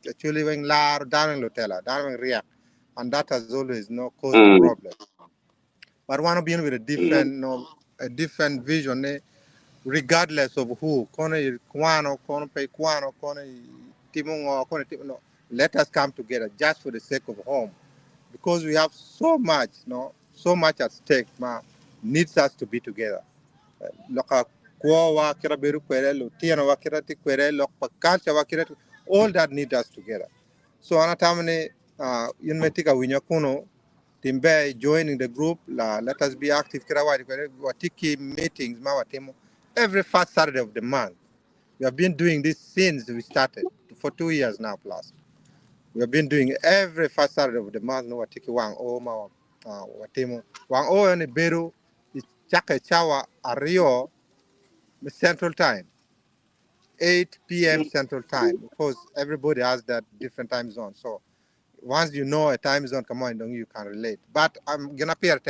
actually weng laro dano weng lutela dano weng riek and that has always no caused problem but wan obino with a different no a different vision ni regardless of who kono i kwano kono pe ikwano kono itimo ngo kono itimo no let us come together just for the sake of home because we have so much no so much at stake ma needs us to be together loka kwowa kit bedo kwede lutinowa kit tye kwede lok pa culture wa kit all that need us together so an atamo ni in me tye ka winyo kuno timbe joining the group la let us be active kit awaco kwede watye ki meetings ma watimo every first Saturday of the month we have been doing this since we started for 2 years now plus we have been doing every first Saturday of the month no watye ki wang o ma watimo wang o ni bedo chake cawa 2 Central Time 8 p.m. Central Time because everybody has that different time zone. So once you know a time zone, come on, don't you can relate. But I'm gonna appear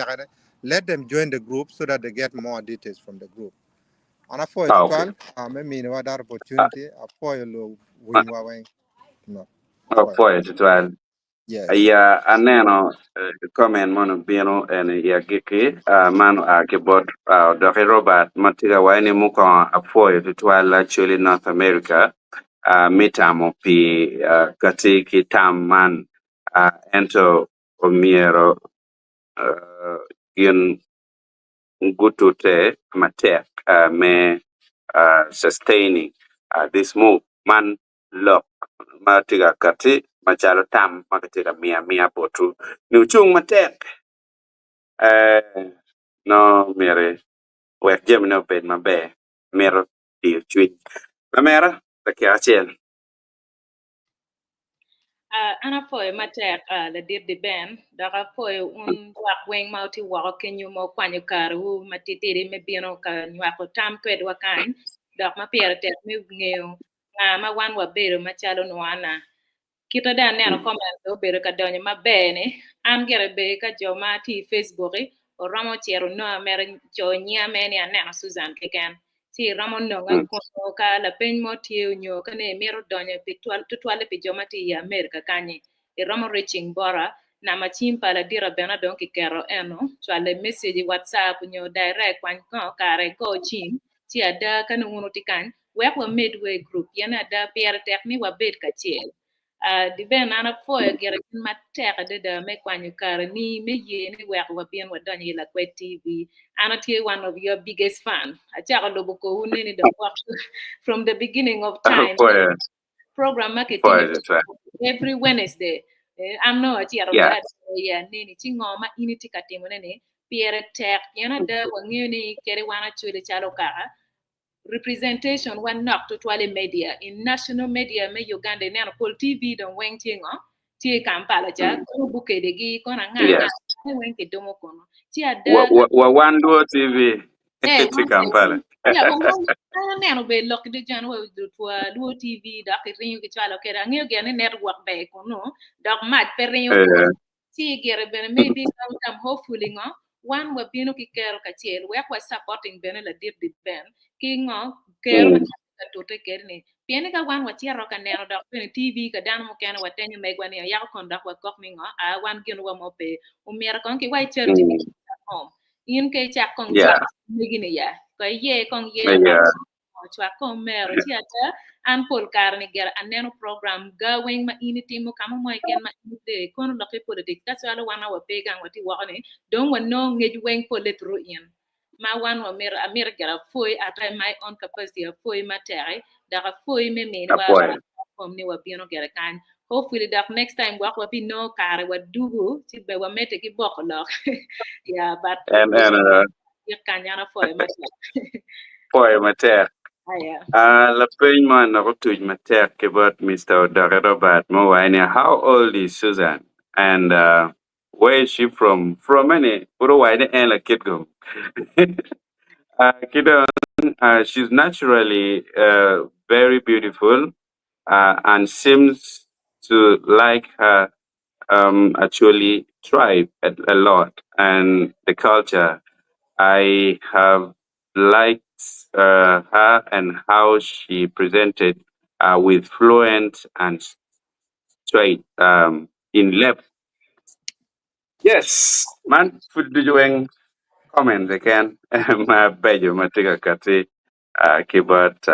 let them join the group so that they get more details from the group. And for Ah, okay. 12, maybe you that opportunity, for you win no. Apwoyo tutwal. Yes. Aya aneno comment mono bino en ya giki man oa ki bot Doki Robert ma tye ka waco ni mukwongo apwoyo tutwal actually North America mi tamo pi kati ki tam man ento omyero gin gutute matek me sustaining this move man lok ma tye ka kati macalo tam ma kitye ka miyo amiya botwu ni ocung matek no myero wek jamine obed maber mito diyo cwiny. Lamera dakika acel. An apwoyo matek ladit di Ben dok apwoyo un lwak weng ma wutye woko kenyo ma wukwanyo karewu matitidi me bino ka nywako tam kwedwa kany dok ma pire tek me ngeyo nga ma wan wabedo macalo nwana. Kite dong aneno comment obedo ka donyo maber ni an gire be ka jo ma tye i Facebook oromo cito nonga mere co nyinga mere ni aneno Susan keken ci iromo nonga kunu ka lapeny mo tye onyo ka ne imito donyo pi tutwalle pi jo ma tye i America kanyi iromo reaching bota namba cim pa ladita bene dong kiketo eno cwale message i WhatsApp onyo direct kwany ngo kare igo cim ci ada ka nongo wun wutye kany wek wamed wa i group pien ada pire tek ni wabed kacel. Di ben an apwoyo gire gin matek adada me kwanyo kare ni me ye ni wek wabin wadonyo i Lakwed TV. An atye one of your biggest fan. Acako lubo kowu neni dong from the beginning of time. Apwoyo. Program ma kitimo Apwoyo tutwal. every Wednesday. An nongo acito Yeah. ya neni ci ngo ma in itye ka timone ni pire tek pien ada wangeyo ni kadi wan acholi calo kaka representation wa nok tutwal i media in national media me Uganda ineno pol TV dong weng tye ngo tye i Kampala ca kono bukedegi kono anga anga weng kidumo kono ci ada Wa wan Luo TV Eh, tye Kampala. Yeah, an aneno be lok ki ducu wa twa Luo TV dok kiringo kicwalo kede angeyo gire ni network ber kunu dok mac pe ringo kunu ci gire bene maybe sometime hopefully ngo wan wabino ki kero kacel wek wa supporting bene ladit di Ben ki ngo kero ka tute kede ni pien ni ka wan wacito ka neno dok bene TV ka dano mukene watenyo megwa ni oyako kon dok wakok ni ngo a wan ginwa mo pe omyero kong ki wai charity at home in ke icak kong cwak megi ni ya ko iye kong ye cwak kong mero ci ada an pol kare ni gera aneno program ga weng ma in itimo kama mo keken ma in ite kono lok i politics ka cwalo wan awa pe gang watye woko ni dong wanongo ngec weng pole through in ma wan wamito amito gera apwoyi ata in my own capacity apwoyi matek dok apwoyi me miniwa Apwoyo. platform ni wabino gere kany hopefully dok next time gwok wabinongo kare wadugu ci be wamedde ki boko lok yeah but En ik kany an apwoyo matek pwoyo matek. Aya. Lapeny mo dok otuc matek ki bot Mr. Odoki Robert mo waco ni how old is Susan and. Where is she from? From eni pud owaco ni en lakit-gu. Ki dong she's naturally very beautiful and seems to like her Acholi tribe a lot and the culture. I have liked her and how she presented with fluent and straight in lep. Yes, man pud ducu weng comment keken ma beco ma tye ka kati ki bot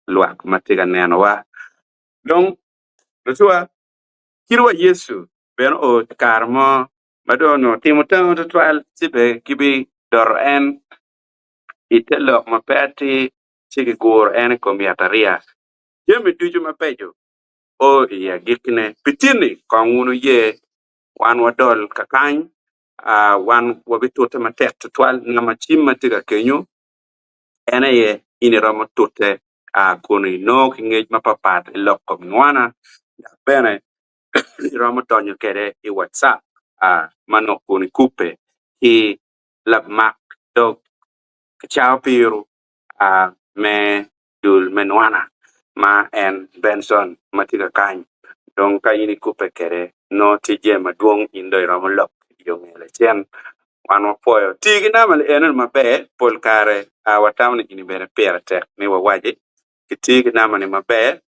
lwak ma tye ka nenowa. Dong lutuwa, kit wa Yecu bene oo i kare mo ma dong onongo timo tango tutwal ci bene gibidoto en i te lok ma pe atir ci giguro en i kom yatariya. Jami ducu mabeco o i agikkine. Pi tin-ni, kong wun wuye wan wadol kakany, wan wabitute matek tutwal. Namba cim ma tye ka kenyo en aye in iromo tute kun inongo ki ngec mapatpat i lok kom nwana dok bene iromo donyo kwede i WhatsApp ma nongo kun ikubbe ki lamak dog kicaa opiru me dul me nwana ma en Benson ma tye ka kany. Dong ka in ikubbe kwede nongo tye jami madwong in dong iromo lok i yo nge lacen. Wan wapwoyo. Ti ki namba enoni maber pol kare watamo ni eni bene pire tek ni wawaci kiti ki namba ni maber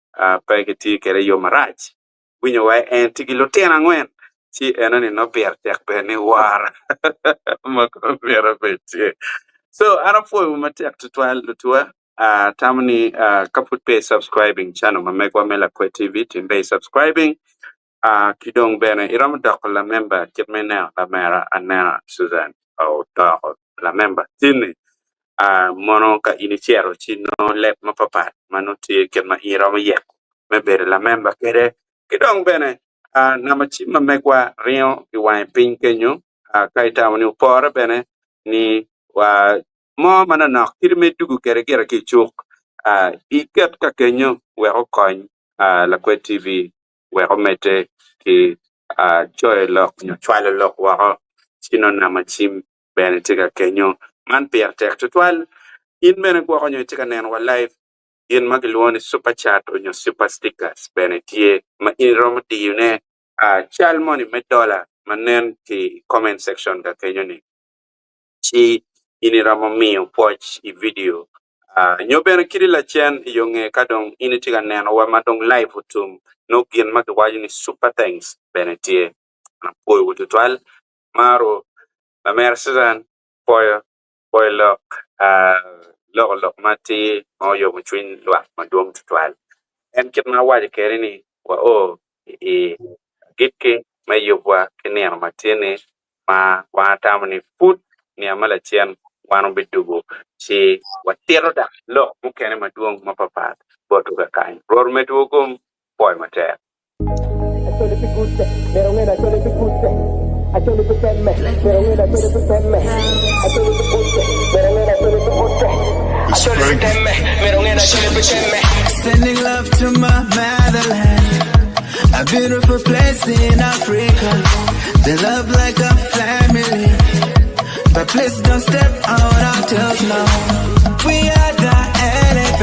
pe kiti kwede i yo marac. Winyo wa en tye ki lutino angwen ci enoni nongo pire tek bene ni woro ma kong myero obed tye. So an apwoyo matek tutwal lutuwa atamo ni ka pud pe i subscribing channel ma megwa me Lakwed TV tim be i subscribing ki dong bene iromo doko lamemba kit ma ineno lamera anena Susan odoko lamemba tin-ni. Mono ka in icito ci inongo leb mapapat ma nongo tye kit ma in iromo yeko me bedo lamemba kwede. Ki dong bene namba cim ma megwa ringo i wange piny kenyo ka itamo ni opore bene ni wa mo manonok kit ma idwogo kwede gire ki i cuk iket ka kenyo wek okony Lakwed TV wek omedde ki coyo lok nyo cwalo lok woko ci nongo namba cim bene tye ka kenyo. Man pire tek tutwal. In bene gwoko nyo itye ka neno wa live, gin ma kilwongo ni super chat nyo super stickers bene tye ma in iromo diyone cal moni me dola ma nen ki i comment section ka kenyo ni ci in iromo miyo pwoc i video nyo bene kadi lacen i yo nge ka dong in itye ka nenowa ma dong live otum nongo gin ma kiwaco ni super thanks bene tye. An apwoyowu tutwal. Maro lamera Susan pwoyo pwoyo lok loko lok ma atir ma oyomo cwiny lwak madwong tutwal. En kit ma awaco kwede ni wao i agikki me yubwa ki nino ma tye-ni ma wan atamo ni pud nino ma lacen wan wabidwogo ci watito dok lok mukene madwong mapapat botwu kakany. Rwot omedwu gum pwoyo matek. Acholi pi kutte, myero onge ni acholi pi kutte. Acholi pi temme, myero onge ni acholi pi temme. Acholi pi kutte, myero onge ni acholi pi kutte. Acholi pi temme, myero onge ni acholi pi temme. Sending love to my motherland, a beautiful place in Africa. They love like a family, but please don't step on our toes now. We are the elephant.